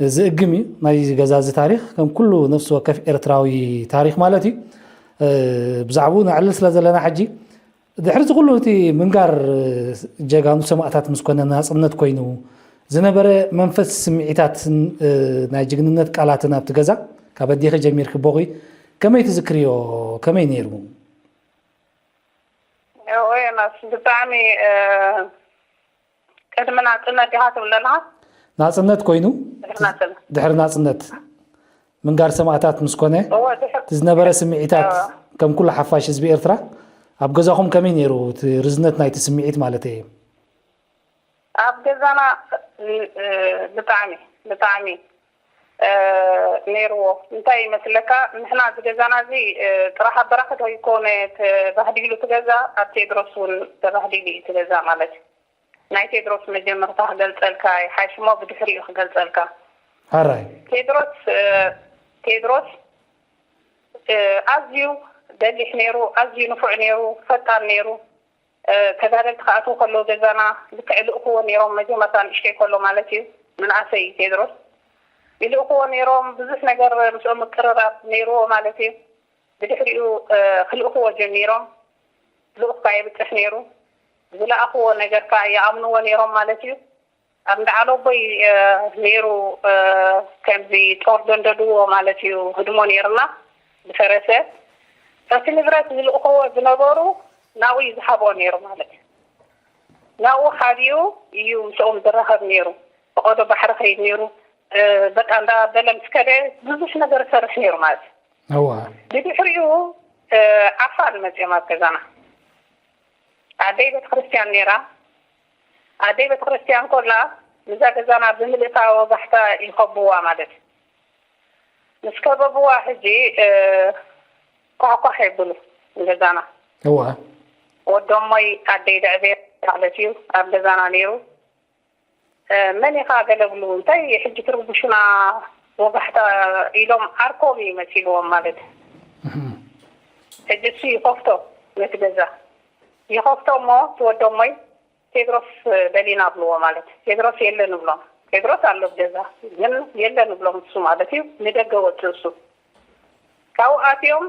ዝእግም እዩ። ናይ ገዛ እዚ ታሪኽ ከም ኩሉ ነፍሲ ወከፍ ኤርትራዊ ታሪኽ ማለት እዩ። እ፣ ብዛዕባኡ ነዕልል ስለ ዘለና ሕጂ፣ ድሕሪ እዚ ኩሉ እቲ ምንጋር ጀጋኑ ሰማእታት ምስ ኮነ ናጽነት ኮይኑ ዝነበረ መንፈስ ስምዒታትን፣ እ፣ ናይ ጅግንነት ቃላትን ኣብቲ ገዛ ካብ ኣዴኺ ጀሚርኪ ቦኺ ከመይ ትዝክርዮ? ከመይ ነይሩ? እወ፣ ዮናስ፣ ብጣዕሚ፣ እ፣ ቅድሚ ናጽነት ዲኻ ትብል ዘለኻ? ናጽነት ኮይኑ ድሕሪ ናጽነት። ድሕሪ ናጽነት ምንጋር ሰማእታት ምስ ኮነ እወ፣ ድሕሪ እቲ ዝነበረ ስምዒታት እወ። ከም ኩሉ ሓፋሽ ህዝቢ ኤርትራ ኣብ ገዛኹም ከመይ ነይሩ? እቲ ርዝነት ናይቲ ስምዒት ማለት እየ። ኣብ ገዛና፣ እ፣ ብጣዕሚ፣ ብጣዕሚ፣ እ፣ ነይርዎ። እንታይ ይመስለካ? ንሕና እዚ ገዛና እዚ፣ እ፣ ጥራሕ ኣብ በራኺ ዶ ይኮነ ተባህዲሉ እቲ ገዛ፣ ኣብ ቴድሮስ እውን ተባህዲሉ እዩ እቲ ገዛ ማለት እዩ። ናይ ቴድሮስ መጀመርታ ክገልጸልካ ይሓይሽ እሞ ብድሕሪኡ ክገልጸልካ። ሕራይ። ቴድሮስ፣ እ፣ ቴድሮስ፣ እ፣ ኣዝዩ በሊሕ ነይሩ፣ ኣዝዩ ንፉዕ ነይሩ፣ ፈጣን ነይሩ። እ፣ ተጋደልቲ ክኣትዉ ከለዉ ገዛና ልክዕ ይልእኽዎ ነይሮም፣ መጀመርታ ንእሽተይ ከሎ ማለት እዩ፣ ምንኣሰይ እዩ ቴድሮስ። ይልእኽዎ ነይሮም፣ ብዙሕ ነገር ምስኦም ምቅርራብ ነይርዎ ማለት እዩ። ብድሕሪኡ፣ እ፣ ክልእኽዎ ጀሚሮም። ልኡኽ ከኣ የብጽሕ ነይሩ። ዝለኣኽዎ ነገር ከኣ ይኣምንዎ ነይሮም ማለት እዩ። ኣብ እንዳ ዓለቦይ፣ እ፣ ነይሩ፣ እ፣ ከምዚ ጦር ደንደድዎ ማለት እዩ፣ ህድሞ ነይርና ብፈረሰ። እቲ ንብረት ዝልእኽዎ ዝነበሩ ናብኡ እዩ ዝሃብኦ ነይሩ ማለት እዩ። ናብኡ ሓቢኡ እዩ ምስኦም ዝራኸብ ነይሩ። ፈቐዶ ባሕሪ ኸይድ ነይሩ። እ፣ በቃ እንዳበለ ምስ ከደ ብዙሕ ነገር ይሰርሕ ነይሩ ማለት እዩ። እዋ። ብድሕሪኡ፣ እ፣ ዓፋን መጺኦም ኣብ ገዛና። ኣደይ ቤተክርስትያን ነይራ። ኣደይ ቤተክርስትያን ኮላ፣ ነዛ ገዛና ብምልእታ ወጋሕታ ይኸብዋ ማለት እዩ። ምስ ከበብዋ ሕጂ፣ እ፣ ኳሕኳሕ የብሉ ንገዛና። እዋ። ወዶሞይ ኣደይ ደዕቤ ማለት እዩ ኣብ ገዛና ነይሩ። እ፣ መን ኢኻ ገለ ብሉ፣ እንታይ ሕጂ ትርብሹና ወጋሕታ ኢሎም ዓርኮም እዩ መሲልዎም ማለት እዩ። እህም። ሕጂ እሱ ይኸፍቶ ነቲ ገዛ። ይኸፍቶ እሞ ትወዶሞይ ቴድሮስ ደሊና ኣብልዎ ማለት። ቴድሮስ የለን እብሎም። ቴድሮስ ኣሎ ኣብ ገዛ፣ ግን የለን እብሎም እሱ ማለት እዩ። ንደገ ወጽእ እሱ። ካብኡ ኣትዮም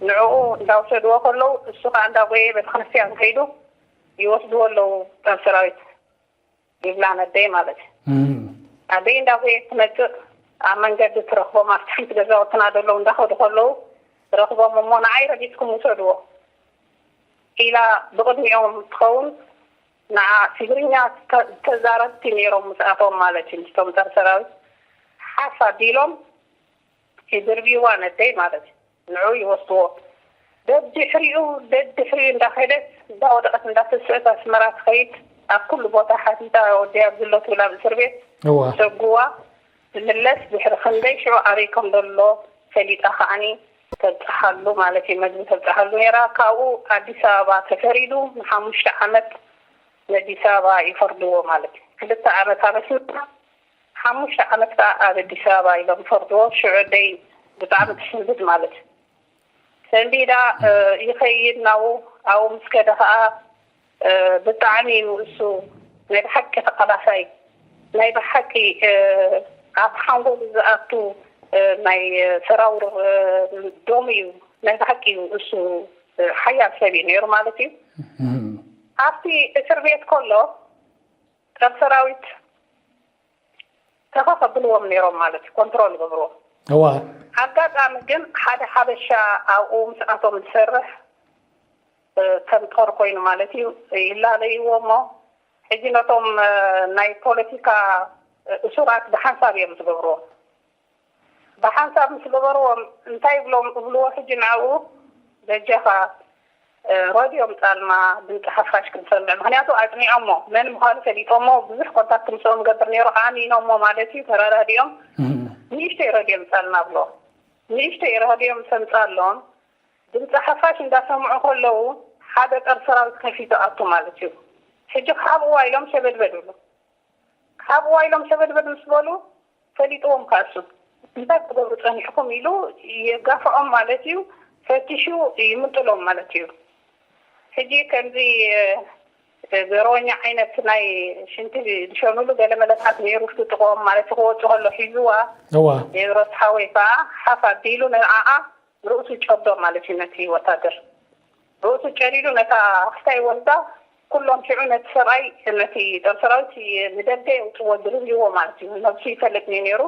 ንዕኡ እንዳውሰድዎ ከለዉ፣ እሱ ኸኣ እንዳጎየ ቤተክርስትያን ከይዱ ይወስድዎ ኣለዉ ጦር ሰራዊት ይብላ ነደይ ማለት እዩ። እም። ኣደይ እንዳጎየት ትመጽእ፣ ኣብ መንገዲ ትረኽቦም፣ ኣብቲ ሓንቲ ገዛውትና ዘለዉ እንዳኸዱ ከለዉ ትረኽቦም እሞ፣ ንዓይ ረጊጽኩም ውሰድዎ ኢላ ብቕድሚኦም ትኸውን። ንዓ ትግርኛ ተ-፣ ተዛረብቲ ነይሮም ምስኣቶም ማለት እዩ፣ ምስቶም ጦር ሰራዊት ሓፍ ኣቢሎም ይድርብይዋ ነደይ ማለት እዩ። ንዑ ይወስድዎ። ደድሕሪኡ፣ ደድሕሪኡ እንዳኸደት፣ እንዳወደቐት፣ እንዳተስእት ኣስመራ ትኸይድ። ኣብ ኩሉ ቦታ ሓቲታ፣ ወደይ ኣብዚ ኣሎ ትብል፣ ኣብ እስር ቤት እዋ። ትሰጉዋ፣ ትምለስ። ድሕሪ ክንደይ ሽዑ ኣበይ ከም ዘሎ ፈሊጣ ከዓኒ ተብጽሓሉ ማለት እዩ። መግቢ ተብጽሓሉ ነይራ። ካብኡ ኣዲስ ኣበባ ተፈሪዱ፣ ንሓሙሽተ ዓመት ንኣዲስ ኣበባ ይፈርድዎ ማለት እዩ። ክልተ ዓመት ኣብ ኣስመራ፣ ሓሙሽተ ዓመት ከኣ ኣብ ኣዲስ ኣበባ ኢሎም ፈርድዎ። ሽዑ ኣደይ ብጣዕሚ ትስንብድ ማለት እዩ። ሰንቢዳ፣ እ፣ ይኸይድ ናብኡ። ኣብኡ ምስ ከደ ከኣ፣ እ፣ ብጣዕሚ እዩ እሱ ናይ ብሓቂ ተቓላሳይ፣ ናይ ብሓቂ፣ እ፣ ኣብ ሓንጎሉ ዝኣቱ፣ እ፣ ናይ ሰራውር፣ እ፣ ደሙ እዩ። ናይ ብሓቂ እዩ እሱ፣ እ፣ ሓያል ሰብ እዩ ነይሩ ማለት እዩ። እም። ኣብቲ እስር ቤት ከሎ ጦር ሰራዊት ተኸ ከብልዎም ነይሮም ማለት እዩ፣ ኮንትሮል ይገብርዎም። እዋ። ኣጋጣሚ ግን ሓደ ሓበሻ ኣብኡ ምስኣቶም ዝሰርሕ፣ እ፣ ከም ጦር ኮይኑ ማለት እዩ፣ ይላለይዎ እሞ፣ ሕጂ ነቶም፣ እ፣ ናይ ፖለቲካ፣ እ፣ እሱራት ብሓንሳብ እዮም ዝገብርዎም። ብሓንሳብ ምስ ገበርዎም እንታይ ይብሎም፣ እብልዎ ሕጂ ንዕኡ፣ በጃኻ፣ እ፣ ረድዮ ምጻልና፣ ድምጺ ሓፋሽ ክንሰምዕ። ምኽንያቱ ኣጽኒዖሞ፣ መን ምዃኑ ፈሊጦሞ፣ ብዙሕ ኮንታክት ምስኦም ገብር ነይሩ፣ ኣሚኖሞ ማለት እዩ፣ ተረዳዲኦም። እም። ንእሽተይ ረድዮ ምጻልና እብልዎም። ንእሽተይ ረድዮ ምስ ኣምጻሎም፣ ድምጺ ሓፋሽ እንዳሰምዑ ከለዉ፣ ሓደ ጦር ሰራዊት ከፊቱ ኣቱ ማለት እዩ። ሕጂ ክሓብእዋ ኢሎም ሸበድበድ ብሉ። ክሓብእዋ ኢሎም ሸበድበድ ምስ በሉ ፈሊጥዎም ካሱ እንታይ ክገብሩ ጸኒሕኩም ኢሉ የጋፍዖም ማለት እዩ። ፈቲሹ ይምጥሎም ማለት እዩ። ሕጂ ከምዚ ገሮኛ ዓይነት ናይ ሽንቲ ዝሸኑሉ ገለመለታት ነይሩ ዝጥቆም ማለት ክወፁ ከሎ ሒዝዋ። እዋ ቴድሮስ ሓወይ ከዓ ሓፍ ኣቢሉ ንዓኣ ርእሱ ጨዶ ማለት እዩ ነቲ ወታደር። ርእሱ ጨዲዱ ነታ ክስታይ ወስዳ ኩሎም ሽዑ ነቲ ሰብኣይ ነቲ ጦር ሰራዊት ንደገ የውፅዎ ድርብይዎ ማለት እዩ። ነብሱ ይፈልጥ እዩ ነይሩ።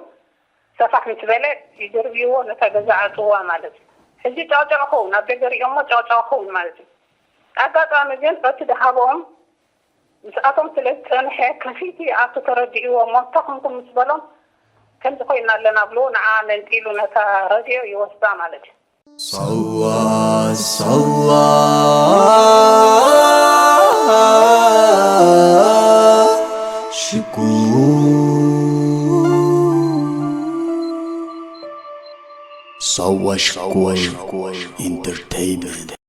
ሰፋሕ ምስ በለ ይድርብይዎ ነታ ገዛ ዓፅዋ ማለት እዩ። ሕጂ ጨቕጨቕ ኸውን ኣብ ደገ ሪኦሞ ጨቕጨቕ ኸውን ማለት እዩ። ኣጋጣሚ ግን በቲ ድሃቦም ምስኣቶም ስለ ዝፀንሐ ከፊቲ ኣብቲ ተረዲእዎ እሞ እንታይ ኮንኩም ምስ በሎም ከምዚ ኮይና ኣለና ብሎ ንዓ መንጢሉ ነታ ረድዮ ይወስዳ ማለት እዩ። ሳዋ ሳዋ ሽኮር ሳዋ ሽኮር ኢንተርቴይንመንት።